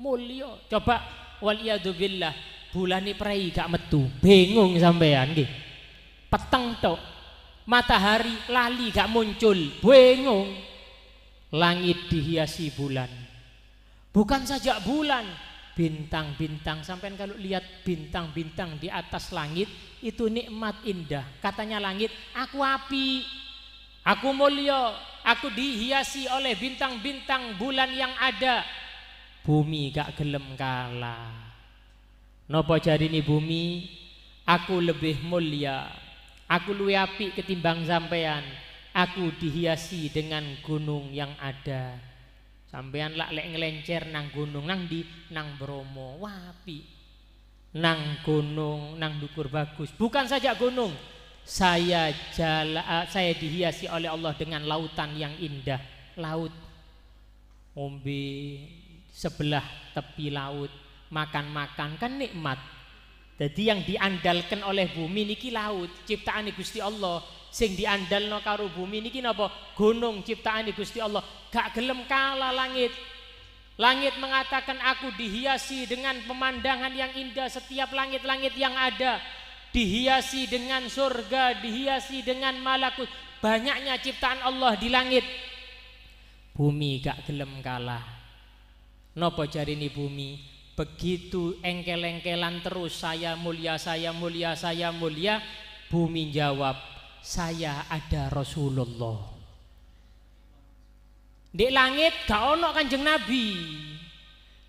mulya. Coba waliyadzubillah, Bulane prei gak metu, bingung sampean nggih. Peteng tok. Matahari lali gak muncul, bingung. Langit dihiasi bulan. Bukan saja bulan, bintang-bintang. Sampean kalau lihat bintang-bintang di atas langit itu nikmat indah. Katanya langit, aku api, aku mulia, aku dihiasi oleh bintang-bintang bulan yang ada. Bumi gak gelem kalah. Nopo jarine bumi? Aku lebih mulia, aku luwih apik ketimbang sampean. Aku dihiasi dengan gunung yang ada. Sampean lak lek ngelencer nang gunung, nang di nang Bromo, wapi. Nang gunung, nang dukur bagus. Bukan saja gunung, saya dihiasi oleh Allah dengan lautan yang indah. Laut, ngombe sebelah tepi laut, makan-makan kan nikmat. Jadi yang diandalkan oleh bumi niki laut, ciptaan Gusti Allah. Sing diandalno karo bumi niki napa? Gunung ciptaan Gusti Allah. Gak gelem kalah langit. Langit mengatakan aku dihiasi dengan pemandangan yang indah, setiap langit-langit yang ada dihiasi dengan surga, dihiasi dengan malakut. Banyaknya ciptaan Allah di langit. Bumi gak gelem kalah. Napa jarine bumi? Begitu engkel-engkelan terus, saya mulia, saya mulia, saya mulia. Bumi jawab, saya ada Rasulullah. Di langit gak ono Kanjeng Nabi.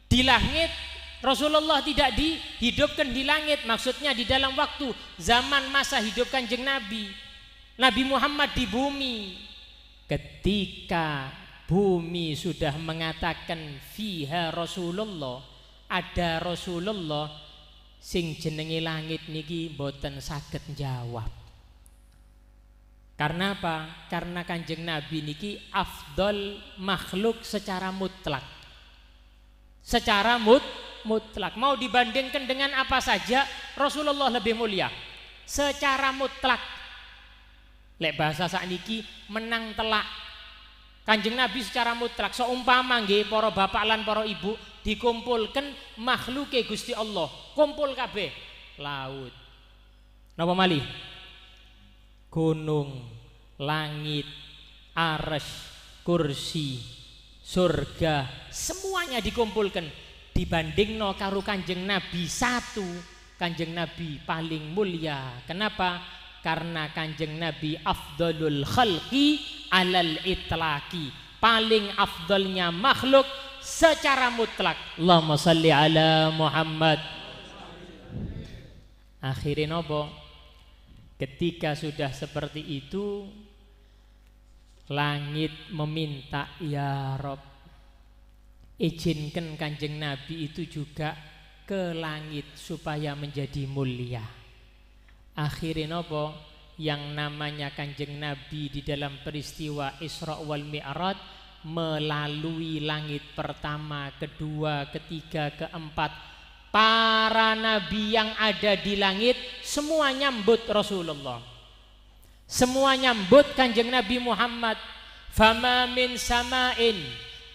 Di langit Rasulullah tidak dihidupkan di langit, maksudnya di dalam waktu zaman masa hidup Kanjeng Nabi. Nabi Muhammad di bumi. Ketika bumi sudah mengatakan fiha Rasulullah, ada Rasulullah, sing jenenge langit niki mboten saged jawab. Karena apa? Karena Kanjeng Nabi niki afdol makhluk secara mutlak. Secara mutlak. Mau dibandingkan dengan apa saja, Rasulullah lebih mulia. Secara mutlak. Lek bahasa sakniki menang telak. Kanjeng Nabi secara mutlak. Seumpama nggih para bapak lan para ibu dikumpulkan makhluke Gusti Allah, kumpul kabeh. Laut. Napa malih? Gunung, langit, arsy, kursi, surga, semuanya dikumpulkan. Dibandingno karo Kanjeng Nabi satu, Kanjeng Nabi paling mulia. Kenapa? Karena Kanjeng Nabi afdalul khalqi alal itlaqi, paling afdalnya makhluk secara mutlak. Allahumma salli ala Muhammad. Akhirnya nopo? Ketika sudah seperti itu, langit meminta, ya Rob, izinkan Kanjeng Nabi itu juga ke langit supaya menjadi mulia. Akhirnya nopo? Yang namanya Kanjeng Nabi di dalam peristiwa Isra wal Mi'raj melalui langit pertama, kedua, ketiga, keempat, para nabi yang ada di langit semua nyambut Rasulullah, semua nyambut Kanjeng Nabi Muhammad. Fama min sama'in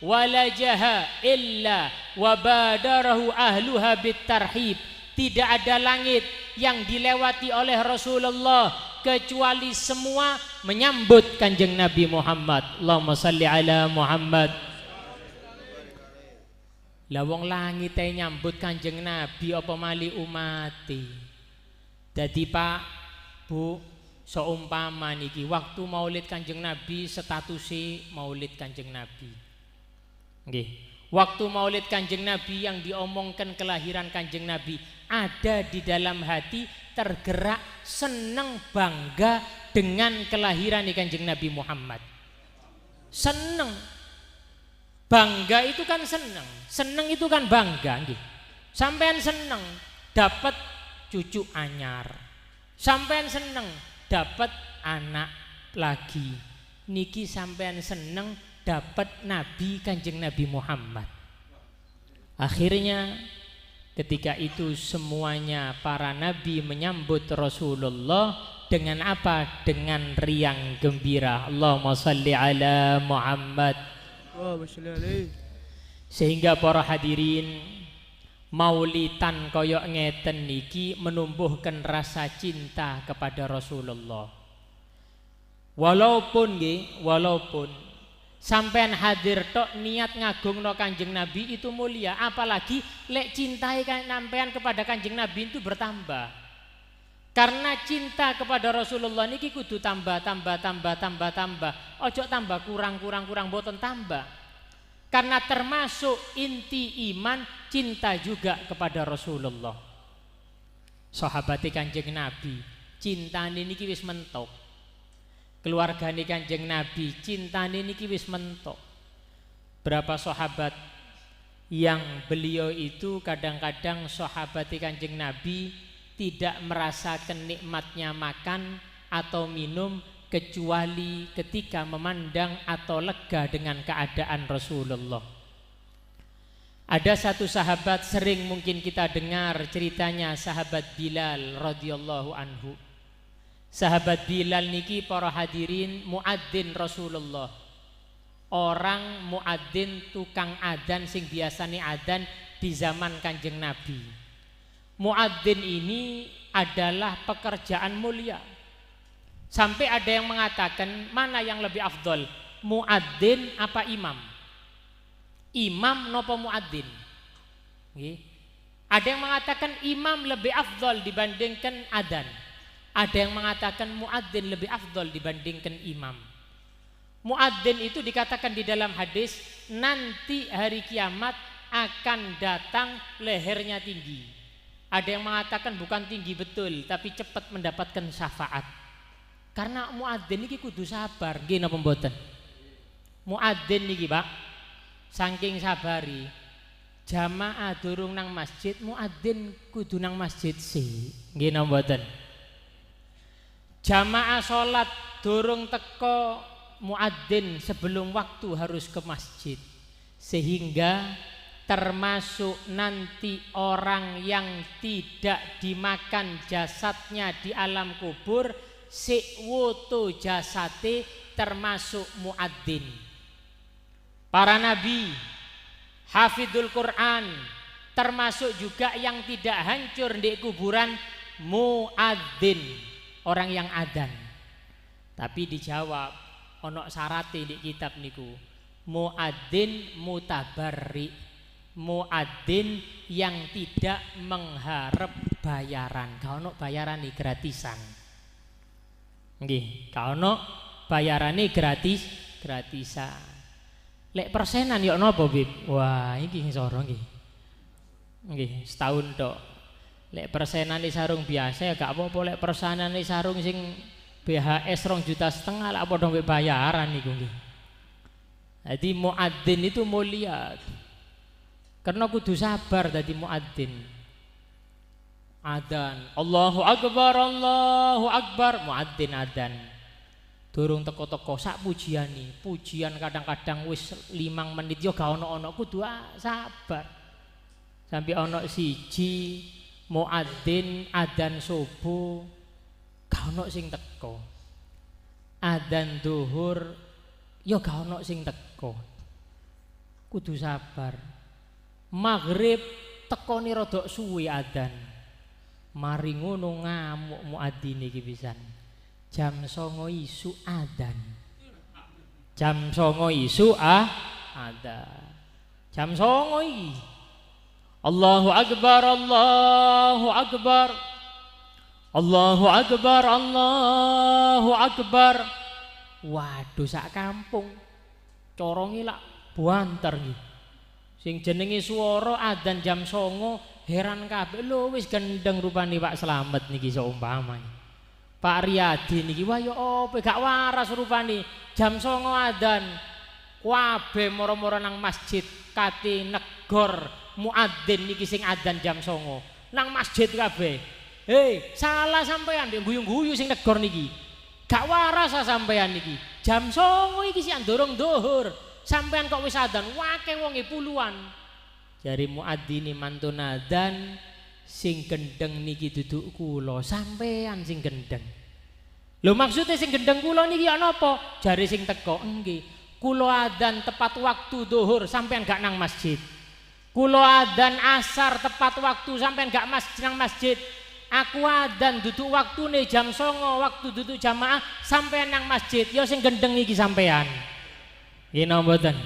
walajaha illa wabadarahu ahluha bitarhib. Tidak ada langit yang dilewati oleh Rasulullah kecuali semua menyambut Kanjeng Nabi Muhammad. Allahumma salli ala Muhammad. Lah wong langit nyambut Kanjeng Nabi apa mali umati. Dadi Pak, Bu, seumpama niki waktu maulid Kanjeng Nabi statuse maulid Kanjeng Nabi. Nggih. Waktu maulid Kanjeng Nabi yang diomongkan kelahiran Kanjeng Nabi ada di dalam hati tergerak seneng bangga dengan kelahiran Kanjeng Nabi Muhammad. Seneng. Bangga itu kan seneng, seneng itu kan bangga nggih. Sampean seneng dapat cucu anyar. Sampean seneng dapat anak lagi. Niki sampean seneng dapat nabi Kanjeng Nabi Muhammad. Akhirnya ketika itu semuanya para nabi menyambut Rasulullah dengan apa? Dengan riang gembira. Allahumma salli ala Muhammad. Sehingga para hadirin, Maulitan koyok ngeten niki menumbuhkan rasa cinta kepada Rasulullah. Walaupun nggih, walaupun sampean hadir tok niat ngagungno Kanjeng Nabi itu mulia, apalagi lek cintai sampean kepada Kanjeng Nabi itu bertambah. Karena cinta kepada Rasulullah niki kudu tambah, tambah, tambah, tambah, tambah. Ojo tambah kurang, kurang, kurang, boten tambah. Karena termasuk inti iman cinta juga kepada Rasulullah. Sahabat Kanjeng Nabi, cintane niki wis mentok. Keluargane Kanjeng Nabi, cintane niki wis mentok. Berapa sahabat yang beliau itu kadang-kadang sahabat Kanjeng Nabi tidak merasakan nikmatnya makan atau minum kecuali ketika memandang atau lega dengan keadaan Rasulullah. Ada satu sahabat sering mungkin kita dengar ceritanya, sahabat Bilal radhiyallahu anhu. Sahabat Bilal niki para hadirin muadzin Rasulullah. Orang muadzin tukang adzan sing biasane adzan di zaman Kanjeng Nabi. Muadzin ini adalah pekerjaan mulia. Sampai ada yang mengatakan mana yang lebih afdol, muadzin apa imam? Imam nopo muadzin? Nggih. Ada yang mengatakan imam lebih afdol dibandingkan adzan. Ada yang mengatakan muadzin lebih afdol dibandingkan imam. Muadzin itu dikatakan di dalam hadis nanti hari kiamat akan datang lehernya tinggi. Ada yang mengatakan bukan tinggi betul, tapi cepat mendapatkan syafaat. Karena muadzin ini kudu sabar, nggih napa mboten? Muadzin niki, Pak, saking sabari jamaah durung nang masjid, muadzin kudu nang masjid sih. Nggih napa mboten? Jamaah salat durung teko, muadzin sebelum waktu harus ke masjid. Sehingga termasuk nanti orang yang tidak dimakan jasadnya di alam kubur, sik woto jasate termasuk muadzin. Para nabi, hafidul Quran, termasuk juga yang tidak hancur di kuburan muadzin, orang yang adzan. Tapi dijawab ono syarate di kitab niku. Muadzin mutabarri, muadzin yang tidak mengharap bayaran. Gak ono bayarane gratisan. Nggih, gak ono bayarane gratis, gratisan. Lek persenan yo napa, Bib? Wah, iki sing soro nggih. Nggih, setahun tok. Lek persenane sarung biasa ya gak apa-apa, lek persenane sarung sing BHS 2,5 juta lak padha mbek bayaran niku nggih. Jadi muadzin itu mulia. Karena kudu sabar dadi muadzin. Adzan, Allahu Akbar, Allahu Akbar, muadzin adzan. Durung teko-teko sak pujiani, pujian kadang-kadang wis 5 menit yo gak ono-ono, kudu sabar. Sampai ono siji muadzin adzan subuh gak ono sing teko. Adzan duhur yo gak ono sing teko. Kudu sabar. Maghrib tekone rodok suwe adzan. Mari ngono ngamuk muadzin iki pisan. Jam 09 isuk adzan. Jam 09 isuk adzan. Jam 09 iki. Allahu Akbar, Allahu Akbar. Allahu Akbar, Allahu Akbar. Waduh sak kampung. Coronge lak buanter iki. Sing jenenge swara adzan jam 09 heran kabeh. Lho wis gendeng rupane Pak Slamet niki seumpamane. Pak Riyadi niki wah ya opo gak waras rupane. Jam 09 adzan. Kabeh moro-moro nang masjid kate negor muadzin niki sing adzan jam 09. Nang masjid kabeh. Hei, salah sampean ndek guyu-guyu sing negor niki. Gak waras sampean niki. Jam 09 iki sik durung dhuhur. Sampean kok wis adzan, wake wonge puluhan. Jare muadzine mantun adzan, sing gendeng niki duduk kula, sampean sing gendeng. Lho maksudnya sing gendeng kula niki ya napa? Jare sing teko, nggih. Kula adzan tepat waktu dhuhur, sampean gak nang masjid. Kulo adzan asar tepat waktu sampean gak nang masjid. Aku adzan duduk waktune jam 09.00, waktu duduk jamaah sampean nang masjid. Ya sing gendeng iki sampean. Nggih napa mboten?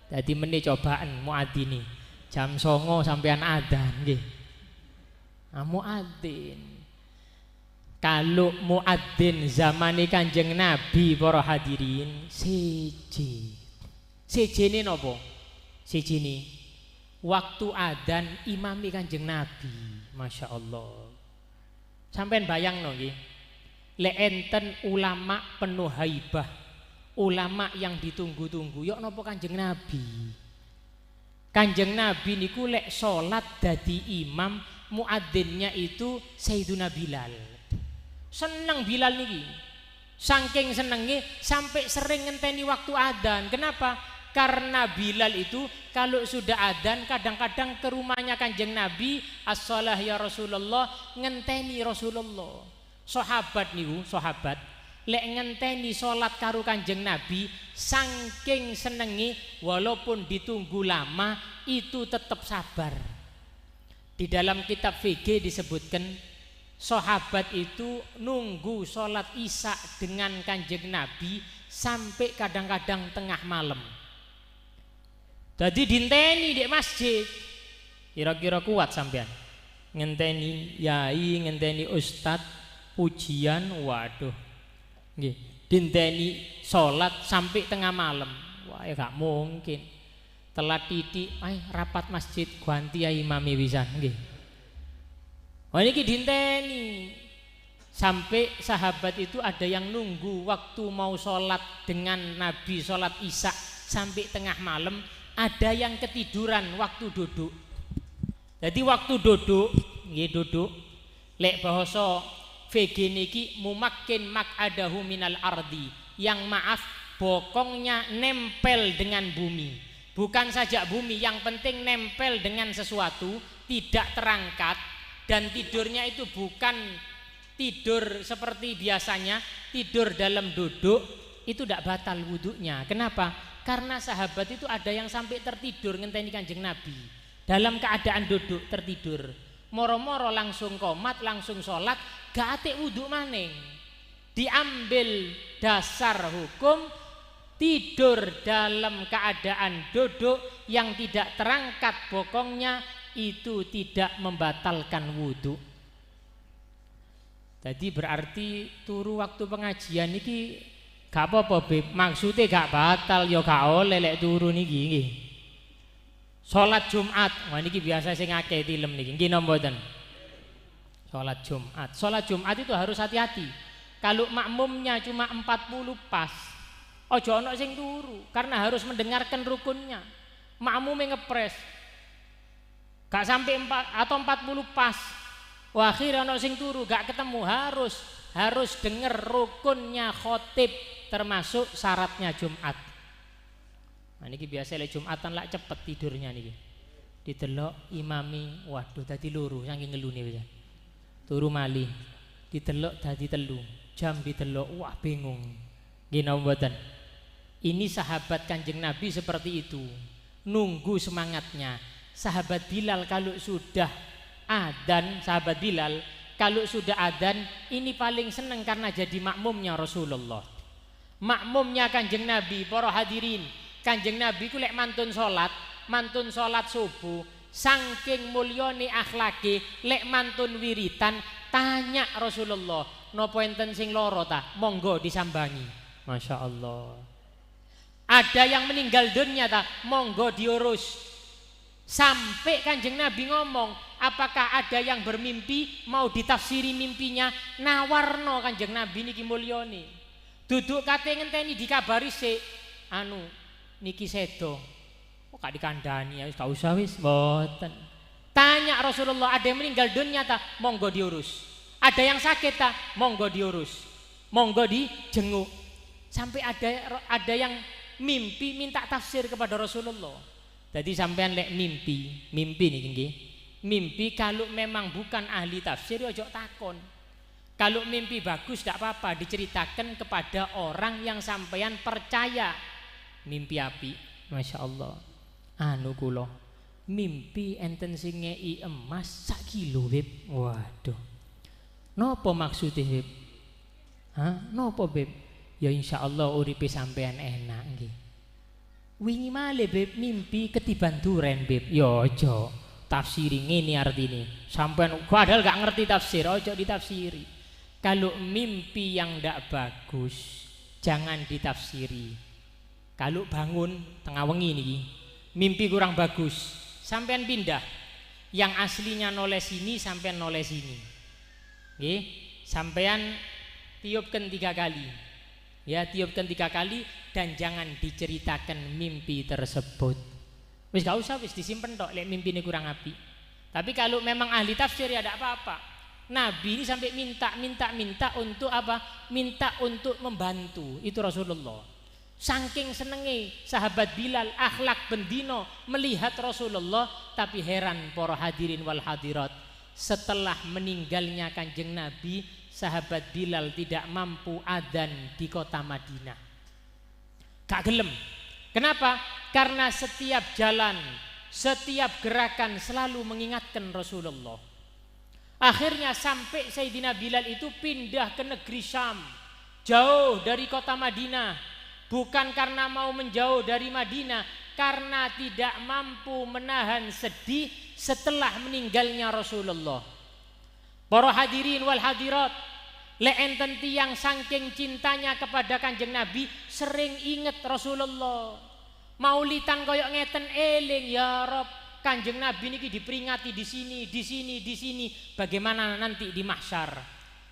Dadi meni cobaan muadzini. Jam 09.00 sampean adzan nggih. Nah, muadzin. Kalau muadzin zamane Kanjeng Nabi para hadirin siji. Sijine napa? Sijine waktu adzan imami Kanjeng Nabi. Masya Allah. Sampean bayangno nggih. Lek enten ulama penuh haibah, ulama yang ditunggu-tunggu, yok napa Kanjeng Nabi. Kanjeng Nabi niku lek salat dadi imam, muadzinnya itu Sayyiduna Bilal. Seneng Bilal niki. Saking senenge sampai sering ngenteni waktu adzan. Kenapa? Karena Bilal itu kalau sudah adzan kadang-kadang ke rumahnya Kanjeng Nabi, as-shalah ya Rasulullah, ngenteni Rasulullah. Sahabat niku, sahabat lek ngenteni salat karo Kanjeng Nabi, saking senenge walaupun ditunggu lama itu tetap sabar. Di dalam kitab fikih disebutkan sahabat itu nunggu salat Isya dengan Kanjeng Nabi sampai kadang-kadang tengah malam. Jadi dinteni di masjid. Kira-kira kuat sampean ngenteni yai, ngenteni ustad pujian, waduh. Nggih, dinteni salat sampai tengah malam. Wah, ya gak mungkin. Telat titik, ay rapat masjid ganti ya imami wisan nggih. Wah, niki dinteni. Sampai sahabat itu ada yang nunggu waktu mau sholat dengan Nabi, sholat Isya sampai tengah malam, ada yang ketiduran waktu duduk. Jadi waktu duduk, nggih duduk, lek bahasa VG niki mumakkin mak'adahu minal ardi, yang maaf bokongnya nempel dengan bumi. Bukan saja bumi, yang penting nempel dengan sesuatu, tidak terangkat, dan tidurnya itu bukan tidur seperti biasanya, tidur dalam duduk, itu tidak batal wudhunya. Kenapa? Karena sahabat itu ada yang sampai tertidur ngenteni Kanjeng Nabi. Dalam keadaan duduk tertidur. Moro-moro langsung komat, langsung sholat, gak atik wudhu maning. Diambil dasar hukum tidur dalam keadaan duduk yang tidak terangkat bokongnya itu tidak membatalkan wudhu. Jadi berarti turu waktu pengajian niki gak apa-apa, Beb. Maksudnya gak batal ya gak oleh lek turu niki nggih. Salat Jumat, wah niki biasa sing akeh tilem niki. Nggih napa mboten? Salat Jumat. Salat Jumat itu harus hati-hati. Kalau makmumnya cuma 40 pas, ojo ono sing turu karena harus mendengarkan rukunnya. Makmume ngepres. Gak sampai 4 atau 40 pas. Wah, akhirnya ono sing turu gak ketemu, harus denger rukunnya khotib termasuk syaratnya Jumat. Nah niki biasa lek Jumatan lak cepet tidurnya niki. Didelok imami, waduh dadi loro saking ngelune wis. Turu malih, didelok dadi 3, jam didelok wah bingung. Nggih napa mboten? Ini sahabat Kanjeng Nabi seperti itu, nunggu semangatnya. Sahabat Bilal kalau sudah adzan, sahabat Bilal kalau sudah adzan ini paling seneng karena jadi makmumnya Rasulullah. Makmumnya Kanjeng Nabi, para hadirin, Kanjeng Nabi ku lek mantun salat subuh, saking mulyane akhlake, lek mantun wiritan tanya Rasulullah, napa enten sing lara ta? Monggo disambangi. Masya Allah. Ada yang meninggal dunia ta? Monggo diurus. Sampai Kanjeng Nabi ngomong, apakah ada yang bermimpi mau ditafsiri mimpinya? Nawarno Kanjeng Nabi niki mulyane. Duduk kate ngenteni dikabari sik, anu niki sedo. Kok gak dikandani ya wis gak usah wis mboten. Tanya Rasulullah, ada yang meninggal dunia ta? Monggo diurus. Ada yang sakit ta? Monggo diurus. Monggo dijenguk. Sampai ada yang mimpi minta tafsir kepada Rasulullah. Jadi sampean lek mimpi, mimpi niki nggih. Mimpi kalau memang bukan ahli tafsir ya ojo takon. Kalau mimpi bagus tidak apa-apa, diceritakan kepada orang yang sampean percaya. Mimpi api, Masya Allah. Anu kula, Mimpi enten sing ngeki emas sak kilo, Beb. Waduh. Napa maksude, Beb? Hah? Napa, Beb? Ya insyaallah uripe sampean enak nggih. Wingi malih, Beb, mimpi ketiban duren, Beb. Ya aja tafsiri ngene artine. Sampean padahal gak ngerti tafsir, aja ditafsiri. Kalau mimpi yang ndak bagus jangan ditafsiri. Kalau bangun tengah wengi niki, mimpi kurang bagus, sampean pindah. Yang aslinya noleh sini, sampean noleh sini. Nggih, sampean tiupkan 3 kali. Ya, tiupkan 3 kali dan jangan diceritakan mimpi tersebut. Wis gak usah, wis disimpen tok lek mimpine kurang apik. Tapi kalau memang ahli tafsir ya ndak apa-apa. Nabi ini sampai minta untuk apa? Minta untuk membantu. Itu Rasulullah. Saking senenge sahabat Bilal akhlak bendino melihat Rasulullah, tapi heran para hadirin wal hadirat, setelah meninggalnya Kanjeng Nabi, sahabat Bilal tidak mampu adzan di kota Madinah. Gak gelem. Kenapa? Karena setiap jalan, setiap gerakan selalu mengingatkan Rasulullah. Akhirnya sampai Sayyidina Bilal itu pindah ke negeri Syam, jauh dari kota Madinah. Bukan karena mau menjauh dari Madinah, karena tidak mampu menahan sedih setelah meninggalnya Rasulullah. Para hadirin wal hadirat, lek enten tiyang saking cintanya kepada Kanjeng Nabi sering inget Rasulullah. Maulitan koyok ngeten eling, ya Rob, Kanjeng Nabi niki diperingati di sini, di sini, di sini. Bagaimana nanti di mahsyar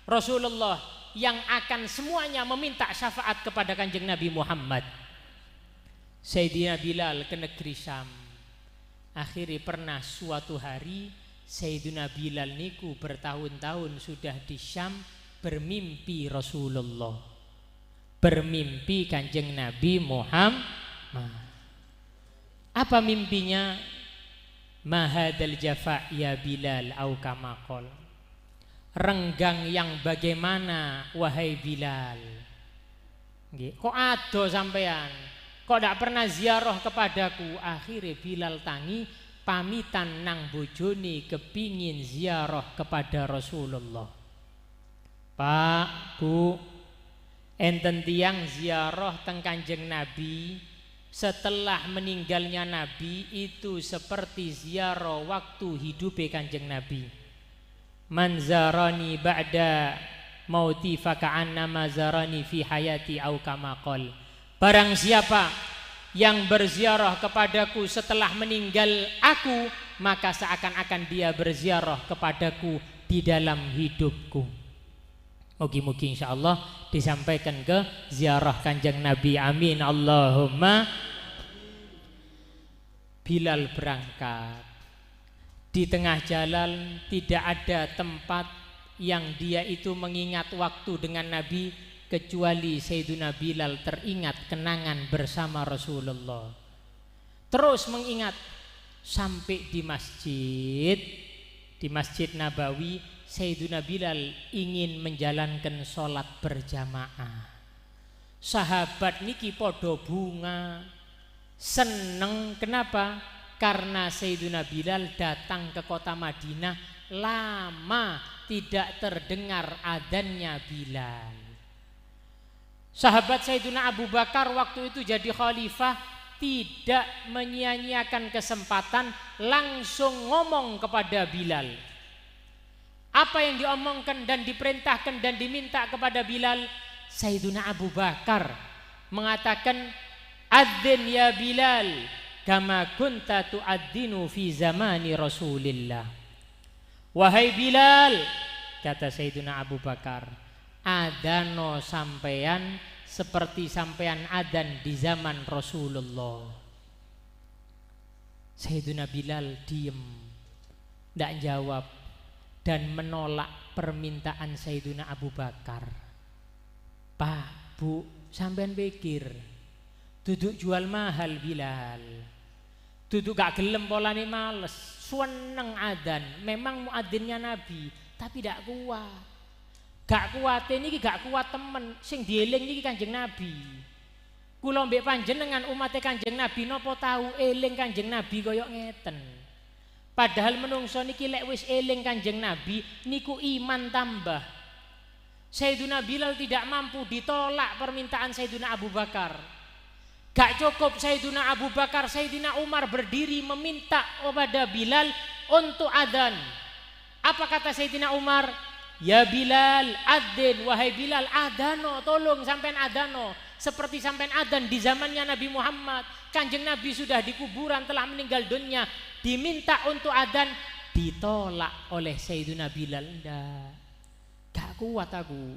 Rasulullah yang akan semuanya meminta syafaat kepada Kanjeng Nabi Muhammad. Sayyidina Bilal ke negeri Syam. Akhirnya pernah suatu hari Sayyidina Bilal niku bertahun-tahun sudah di Syam bermimpi Rasulullah, bermimpi Kanjeng Nabi Muhammad. Apa mimpinya? Mahadal jafa ya Bilal au kama qol. Renggang yang bagaimana wahai Bilal? Kok ado sampean? Kok ndak pernah ziarah kepadaku? Akhirnya Bilal tangi pamitan nang bojone kepingin ziarah kepada Rasulullah. Pak, Bu, enten tiyang ziarah teng Kanjeng Nabi setelah meninggalnya Nabi itu seperti ziarah waktu hidupe Kanjeng Nabi. Man zarani ba'da mauti faka'annama zarani fi hayati au kama qol. Barang siapa yang berziarah kepadaku setelah meninggal aku, maka seakan-akan dia berziarah kepadaku di dalam hidupku. Mugi-mugi insyaallah disampaikan ke ziarah Kanjeng Nabi. Amin Allahumma. Bilal berangkat. Di tengah jalan tidak ada tempat yang dia itu mengingat waktu dengan Nabi kecuali Sayyidina Bilal teringat kenangan bersama Rasulullah. Terus mengingat sampai di masjid, di Masjid Nabawi, Sayyidina Bilal ingin menjalankan sholat berjamaah. Sahabat niki podo bunga, seneng. Kenapa? Karena Sayyidina Bilal datang ke kota Madinah lama tidak terdengar adzannya Bilal. Sahabat Sayyidina Abu Bakar waktu itu jadi khalifah tidak menyia-nyiakan kesempatan, langsung ngomong kepada Bilal. Apa yang diomongkan dan diperintahkan dan diminta kepada Bilal? Sayyidina Abu Bakar mengatakan, "Adzin ya Bilal kama kunta tu'adzinu fi zamani Rasulillah." Wahai Bilal, kata Sayyidina Abu Bakar, adano sampean seperti sampean adan di zaman Rasulullah. Sayyidina Bilal diem, ndak jawab dan menolak permintaan Sayyidina Abu Bakar. Pak, Bu, sampean pikir duduk jual mahal Bilal, duduk gak gelem polane males, seneng adan, memang muadzinnya Nabi, tapi ndak kuat. Gak kuat niki gak kuat temen, sing dieling niki Kanjeng Nabi. Kula mbek panjenengan umate Kanjeng Nabi napa tau eling Kanjeng Nabi koyok ngeten. Padahal menungso niki lek wis eling Kanjeng Nabi niku iman tambah. Sayyiduna Bilal tidak mampu, ditolak permintaan Sayyiduna Abu Bakar. Gak cukup Sayyiduna Abu Bakar, Sayyidina Umar berdiri meminta kepada Bilal untuk adzan. Apa kata Sayyidina Umar? Ya Bilal, adzin, wahai Bilal, adano, tolong sampean adano. Seperti sampean adzan di zamannya Nabi Muhammad. Kanjeng Nabi sudah di kuburan, telah meninggal dunia, diminta untuk adzan, ditolak oleh Sayyidina Bilal. Ndak, gak kuat aku.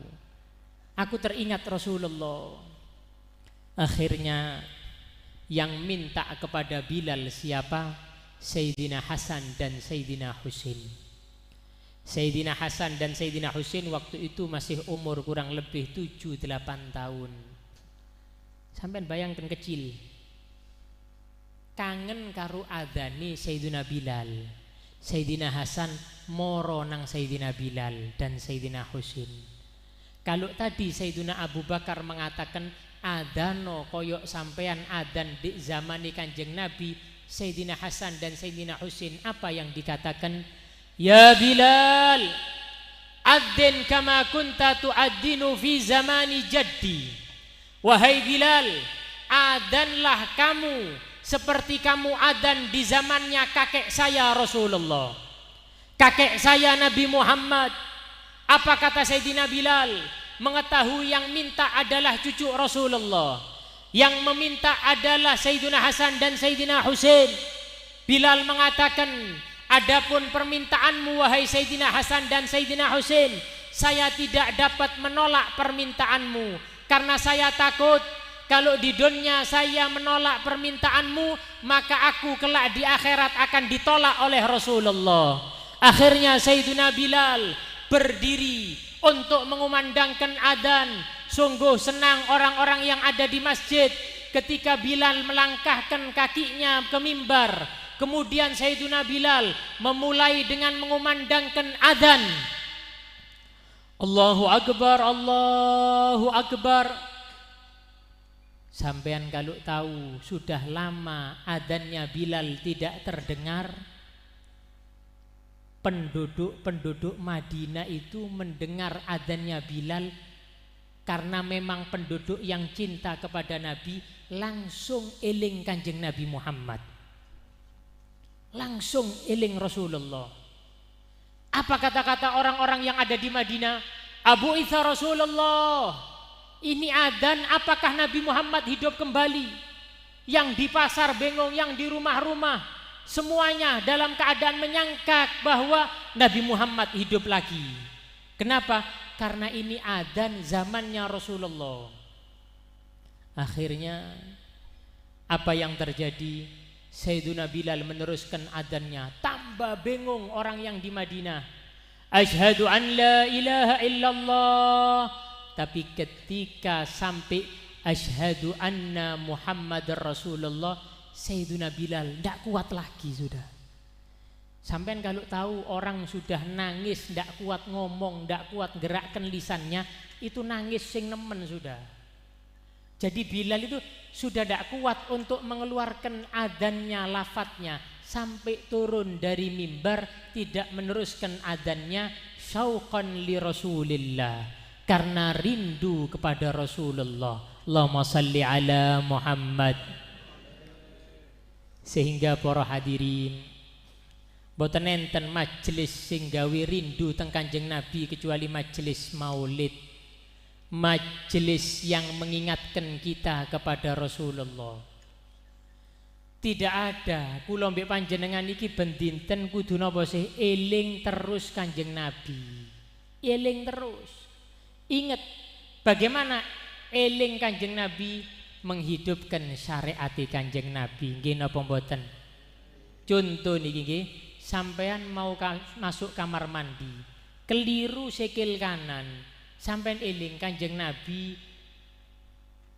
Aku teringat Rasulullah. Akhirnya yang minta kepada Bilal siapa? Sayyidina Hasan dan Sayyidina Husain. Sayyidina Hasan dan Sayyidina Husain waktu itu masih umur kurang lebih 7-8 tahun. Sampai bayangkan kecil. Kangen karo adane Sayyidina Bilal. Sayyidina Hasan moro nang Sayyidina Bilal dan Sayyidina Husain. Kalau tadi Sayyidina Abu Bakar mengatakan adano koyok sampean adan di zamani Kanjeng Nabi, Sayyidina Hasan dan Sayyidina Husain apa yang dikatakan? Ya Bilal, adzin kama kunta tu'adzinu fi zamani jaddi. Wahai Bilal, adanlah kamu seperti kamu adan di zamannya kakek saya Rasulullah, kakek saya Nabi Muhammad. Apa kata Sayyidina Bilal? Mengetahui yang minta adalah cucu Rasulullah, yang meminta adalah Sayyidina Hasan dan Sayyidina Husain. Bilal mengatakan, adapun permintaanmu wahai Sayyidina Hasan dan Sayyidina Husain, saya tidak dapat menolak permintaanmu, karena saya takut kalau di dunia saya menolak permintaanmu, maka aku kelak di akhirat akan ditolak oleh Rasulullah. Akhirnya Sayyidina Bilal berdiri untuk mengumandangkan adzan. Sungguh senang orang-orang yang ada di masjid ketika Bilal melangkahkan kakinya ke mimbar. Kemudian Sayyidina Bilal memulai dengan mengumandangkan adzan. Allahu Akbar, Allahu Akbar. Sampean kalau tahu sudah lama adzannya Bilal tidak terdengar, penduduk-penduduk Madinah itu mendengar adzannya Bilal, karena memang penduduk yang cinta kepada Nabi, langsung eling Kanjeng Nabi Muhammad, langsung eling Rasulullah. Apa kata-kata orang-orang yang ada di Madinah? Abu Isa Rasulullah, ini adzan, apakah Nabi Muhammad hidup kembali? Yang di pasar bengong, yang di rumah-rumah, semuanya dalam keadaan menyangka bahwa Nabi Muhammad hidup lagi. Kenapa? Karena ini adzan zamannya Rasulullah. Akhirnya apa yang terjadi? Sayyiduna Bilal meneruskan adzannya. Tambah bingung orang yang di Madinah. Asyhadu an la ilaha illallah. Tapi ketika sampai asyhadu anna Muhammadar Rasulullah, Sayyiduna Bilal tidak kuat lagi sudah. Sampean kalau tahu orang sudah nangis, tidak kuat ngomong, tidak kuat gerakkan lisannya, itu nangis sing nemen sudah. Jadi Bilal itu sudah tidak kuat untuk mengeluarkan adhannya, lafadznya, sampai turun dari mimbar tidak meneruskan adhannya, syauqan li Rasulillah, karena rindu kepada Rasulullah. Allahumma salli ala Muhammad. Sehingga para hadirin, boten enten majelis sing gawe rindu teng Kanjeng Nabi kecuali majelis maulid, majelis yang mengingatkan kita kepada Rasulullah. Tidak ada kula mbek panjenengan iki ben dinten kudu napa sih eling terus Kanjeng Nabi. Eling terus. Ingat bagaimana eling Kanjeng Nabi, menghidupkan syariat Kanjeng Nabi. Nggih napa mboten? Contoh niki nggih, sampean mau masuk kamar mandi, keliru sikil kanan, sampean eling Kanjeng Nabi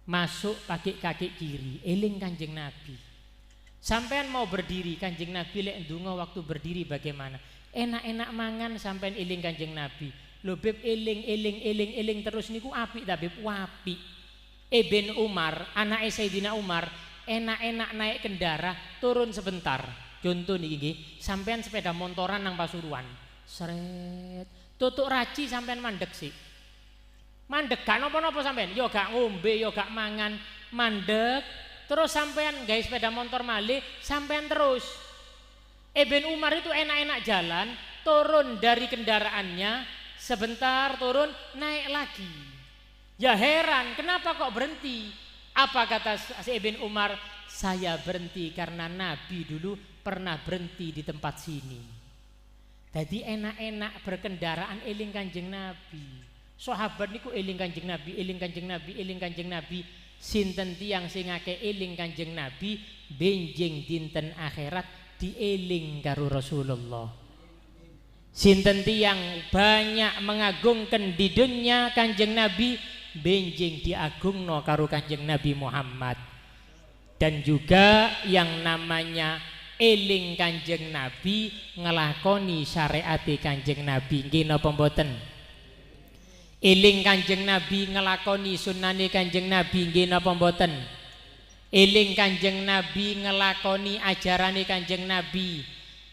masuk pakai kaki kiri, eling Kanjeng Nabi. Sampean mau berdiri, Kanjeng Nabi lek ndonga waktu berdiri bagaimana? Enak-enak mangan sampean eling Kanjeng Nabi. Lho beb eling eling eling eling terus niku apik ta beb? Apik. Ibn Umar, anake Sayyidina Umar, enak-enak naik kendara, turun sebentar. Contoh niki nggih, sampean sepeda motoran nang Pasuruan. Sret, tutuk raci sampean mandek sih. Mandek gak napa-napa sampean, yo gak ngombe, yo gak mangan, mandek. Terus sampean gawe sepeda motor malih, sampean terus. Ibn Umar itu enak-enak jalan, turun dari kendaraannya, sebentar turun, naik lagi. Ya heran, kenapa kok berhenti? Apa kata si Ibn Umar? Saya berhenti karena Nabi dulu pernah berhenti di tempat sini. Jadi enak-enak berkendaraan eling Kanjeng Nabi. Sahabat niku eling Kanjeng Nabi, eling Kanjeng Nabi, eling Kanjeng Nabi. Sinten tiyang sing akeh eling Kanjeng Nabi, benjing dinten akhirat dieling karo Rasulullah. Sinten tiyang banyak mengagungkan di dunia Kanjeng Nabi, benjing diagungno karo Kanjeng Nabi Muhammad. Dan juga yang namanya eling Kanjeng Nabi ngelakoni syariate Kanjeng Nabi, nggih napa mboten? Eling Kanjeng Nabi ngelakoni sunnane Kanjeng Nabi, nggih napa mboten? Eling Kanjeng Nabi ngelakoni ajarane Kanjeng Nabi,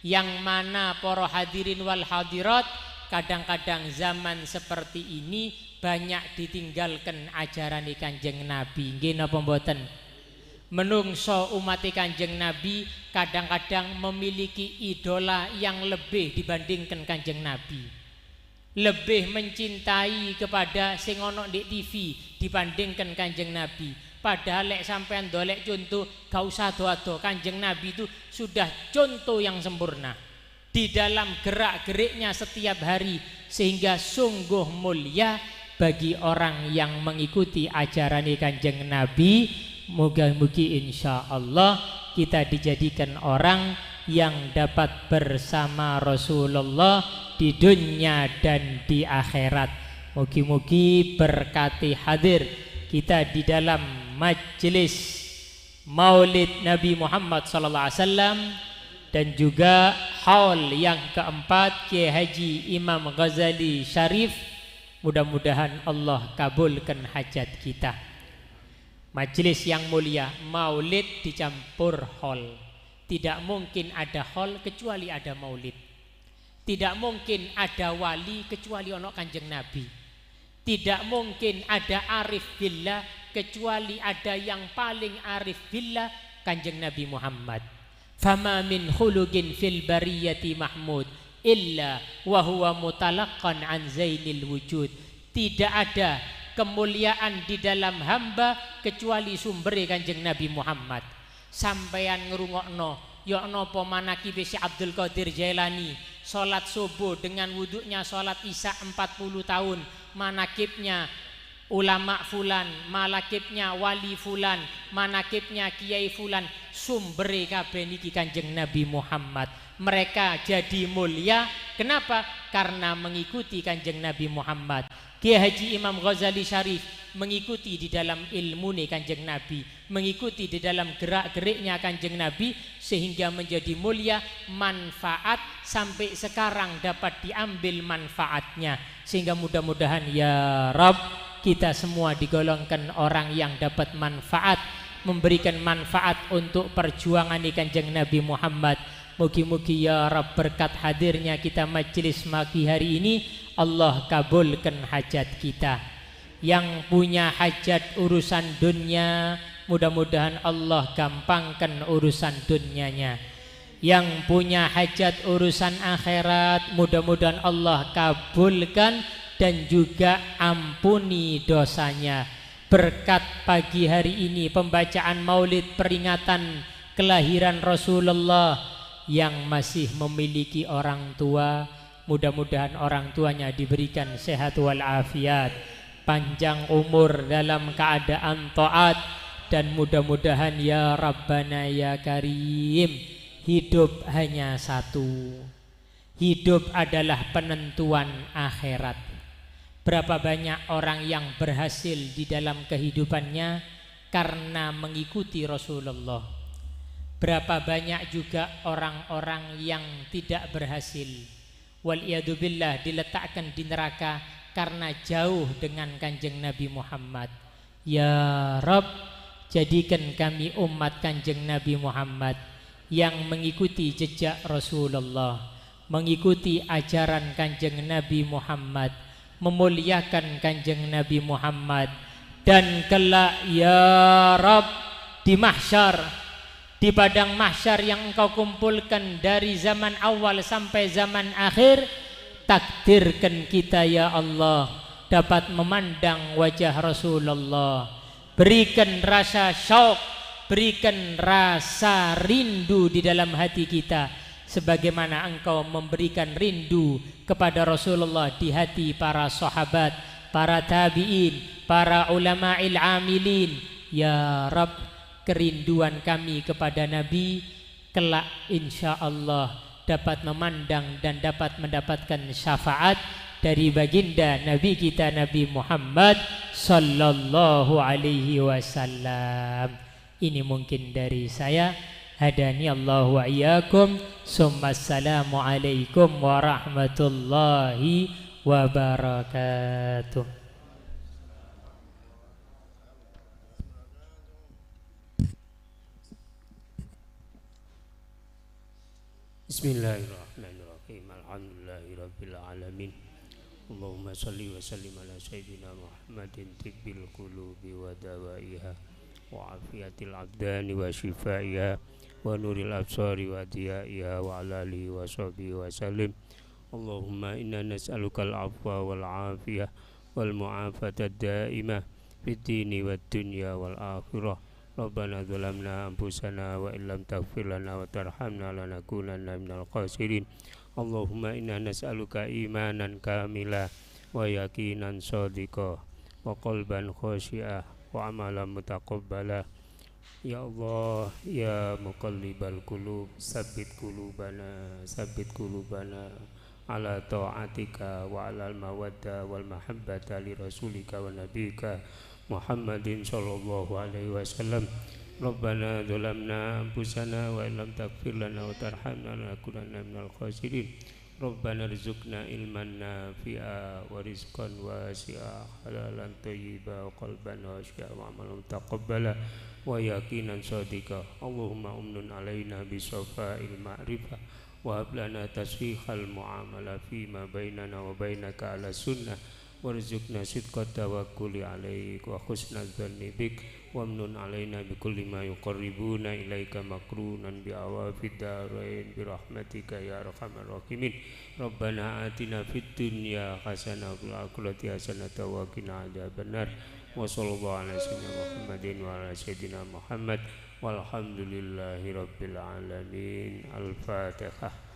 yang mana para hadirin wal hadirat kadang-kadang zaman seperti ini banyak ditinggalkan ajarane Kanjeng Nabi, nggih napa mboten? Menungso umat Kanjeng Nabi kadang-kadang memiliki idola yang lebih dibandingkan Kanjeng Nabi, lebih mencintai kepada sing ono di TV dibandingkan Kanjeng Nabi. Padahal lek sampean dolek contoh gak usah ado-ado, Kanjeng Nabi itu sudah contoh yang sempurna di dalam gerak-geriknya setiap hari, sehingga sungguh mulia bagi orang yang mengikuti ajaran Kanjeng Nabi. Moga-moga insya Allah kita dijadikan orang yang dapat bersama Rasulullah di dunia dan di akhirat. Mugi-mugi berkati hadir kita di dalam majelis Maulid Nabi Muhammad sallallahu alaihi wasallam dan juga haul yang keempat Kiai Haji Imam Ghazali Syarif. Mudah-mudahan Allah kabulkan hajat kita. Majelis yang mulia, maulid dicampur haul. Tidak mungkin ada haul kecuali ada maulid. Tidak mungkin ada wali kecuali ono Kanjeng Nabi. Tidak mungkin ada arif billah kecuali ada yang paling arif billah, Kanjeng Nabi Muhammad. Fama min khuluqin fil bariyati mahmud illa wa huwa mutalaqqan an zainil wujud. Tidak ada kemuliaan di dalam hamba kecuali sumbere Kanjeng Nabi Muhammad. Sampean ngrungokno ya napa manakibe Syekh Abdul Qadir Jailani, salat subuh dengan wuduknya salat isya 40 tahun, manakibnya ulama fulan, manakibnya wali fulan, manakibnya kiai fulan, sumbere kabeh niki Kanjeng Nabi Muhammad. Mereka jadi mulia, kenapa? Karena mengikuti Kanjeng Nabi Muhammad. Kiai Haji Imam Ghazali Syarif mengikuti di dalam ilmune Kanjeng Nabi, mengikuti di dalam gerak-geriknya Kanjeng Nabi, sehingga menjadi mulia, manfaat sampai sekarang dapat diambil manfaatnya. Sehingga mudah-mudahan ya Rabb kita semua digolongkan orang yang dapat manfaat, memberikan manfaat untuk perjuangan Kanjeng Nabi Muhammad. Mugi-mugi ya Rabb berkat hadirnya kita majelis pagi hari ini, Allah kabulkan hajat kita. Yang punya hajat urusan dunia, mudah-mudahan Allah gampangkan urusan dunianya. Yang punya hajat urusan akhirat, mudah-mudahan Allah kabulkan dan juga ampuni dosanya. Berkat pagi hari ini pembacaan maulid peringatan kelahiran Rasulullah, yang masih memiliki orang tua, mudah-mudahan orang tuanya diberikan sehat walafiat, panjang umur dalam keadaan taat, dan mudah-mudahan ya Rabbana ya Karim, hidup hanya satu. Hidup adalah penentuan akhirat. Berapa banyak orang yang berhasil di dalam kehidupannya karena mengikuti Rasulullah. Berapa banyak juga orang-orang yang tidak berhasil, waliyadzubillah, diletakkan di neraka karena jauh dengan Kanjeng Nabi Muhammad. Ya Rabb, jadikan kami umat Kanjeng Nabi Muhammad yang mengikuti jejak Rasulullah, mengikuti ajaran Kanjeng Nabi Muhammad, memuliakan Kanjeng Nabi Muhammad, dan kelak ya Rabb di mahsyar, di padang mahsyar yang Engkau kumpulkan dari zaman awal sampai zaman akhir, takdirkan kita ya Allah dapat memandang wajah Rasulullah. Berikan rasa syauq, berikan rasa rindu di dalam hati kita, sebagaimana Engkau memberikan rindu kepada Rasulullah di hati para sahabat, para tabi'in, para ulama'il amilin. Ya Rabb, kerinduan kami kepada Nabi kelak insyaallah dapat memandang dan dapat mendapatkan syafaat dari baginda Nabi kita Nabi Muhammad sallallahu alaihi wasallam. Ini mungkin dari saya. Hadani Allah wa iyyakum. Assalamualaikum warahmatullahi wabarakatuh. Bismillahirrahmanirrahim. Alhamdulillahirabbil alamin. Allahumma shalli wa sallim ala sayyidina Muhammadin tibbil qulubi wa dawaiha wa afiyatil abdani wa shifaiha wa nuril absari wa diyaiha wa ala alihi wa sahbihi wa sallim. Allahumma inna nas'aluka al-afwa wal afiyah wal mu'afata ad-daimah fid dini wad dunya wal akhirah. Rabbana zalamna anfusana wa illam taghfir lana wa tarhamna lanakunanna minal khasirin. Allahumma inna nas'aluka imanan kamila wa yaqinan shadiqa wa qalban khashi'a wa amalan mutaqabbala. Ya Allah, ya muqallibal qulub, tsabbit qulubana, tsabbit qulubana ala ta'atika wa ala al-mawadda wal mahabbata li rasulika wa nabika Muhammadin sallallahu alaihi wasallam. Rabbana zalamna anfusana wa illam taghfir lana wa tarhamna lanakunanna minal khasirin. Rabbana rzuqna ilman nafi'a wa rizqan wasi'a halalan thayyiba wa qalban khashi'a wa amalan mutaqabbala wa yaqinan shadiqa. Allahumma umnun alaina bi safa'il ma'rifah wa hab lana tasfihal muamalah fima bainana wa bainaka ala sunnah warzuqna sidqa tawakkuli alaik wa husnal dhanni bik wamnun alaina bikulli ma yuqarribuna ilaika makrunan bi awafid darain bi rahmatika ya arhamar rahimin. Rabbana atina fid dunya hasanah wa fil akhirati hasanah wa qina adzabannar. Wa sallallahu ala sayyidina Muhammadin wa ala sayyidina Muhammad walhamdulillahi rabbil alamin. Al-Fatihah.